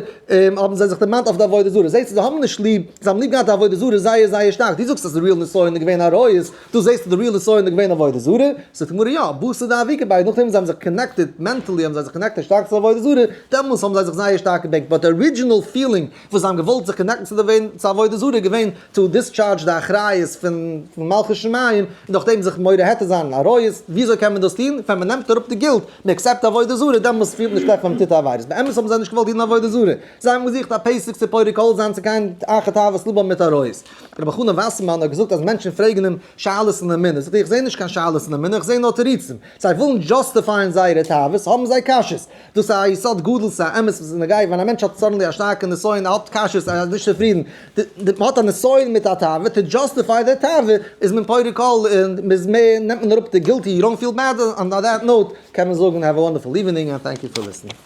האבן זיי זיך דערמאנט אויף די עבודה זרה. זעהסטו, זיי האבן נישט ליב, זיי האבן ליב געהאט די עבודה זרה זייער זייער שטארק. דו זאגסט אז די real נסיון איז געווען עריות, דא זעהסטו די real נסיון איז געווען עבודה זרה. זאגט די גמרא יא, בתר דאביקו ביה, נאכדעם זיי האבן זיך connected, mentally האבן זיי זיך connected שטארק צו עבודה זרה, דעמאלס האבן זיי זיך זייער שטארק געבענקט, but די original feeling וואס זיי האבן געוואלט זיך connect ן צו די צו עבודה זרה איז געווען to discharge די אחריות פון מלכות שמים, און נאכדעם זיך מורה היתר זיין אין עריות. וויאזוי קען מען דאס טון? ווען מען נעמט אראפ די guilt, מען accept עבודה זרה, דעמאלס פילט מען שלעכט ווען מען טוט עבירות. באמת האבן זיי נישט געוואלט דינען עבודה זרה, זיי האבן געזוכט א פתח צו פורק עול זיין צו גיין אחר תאוות לבם מיט עריות. רבי חנן וואסערמאן האט געזאגט אז מענטשן פרעגן אים שאלות אין אמונה, זאגט ער איך זע נישט קיין שאלות אין אמונה, איך זע נאר תירוצים. זיי ווילן justify ען זייערע תאוות, האבן זיי קשיות. דאס איז א יסוד גדול, ס'איז א אמת וואס איז נוגע, ווען א מענטש האט suddenly א שטארקע נסיון, ער האט קשיות, ער איז נישט צופרידן, מען האט א נסיון מיט א תאווה, to justify די תאווה איז מען פורק עול און מ'איז מער, נעמט מען אראפ די guilty, you don't feel bad, on that note קען מען זאגן have a wonderful evening and thank you for listening.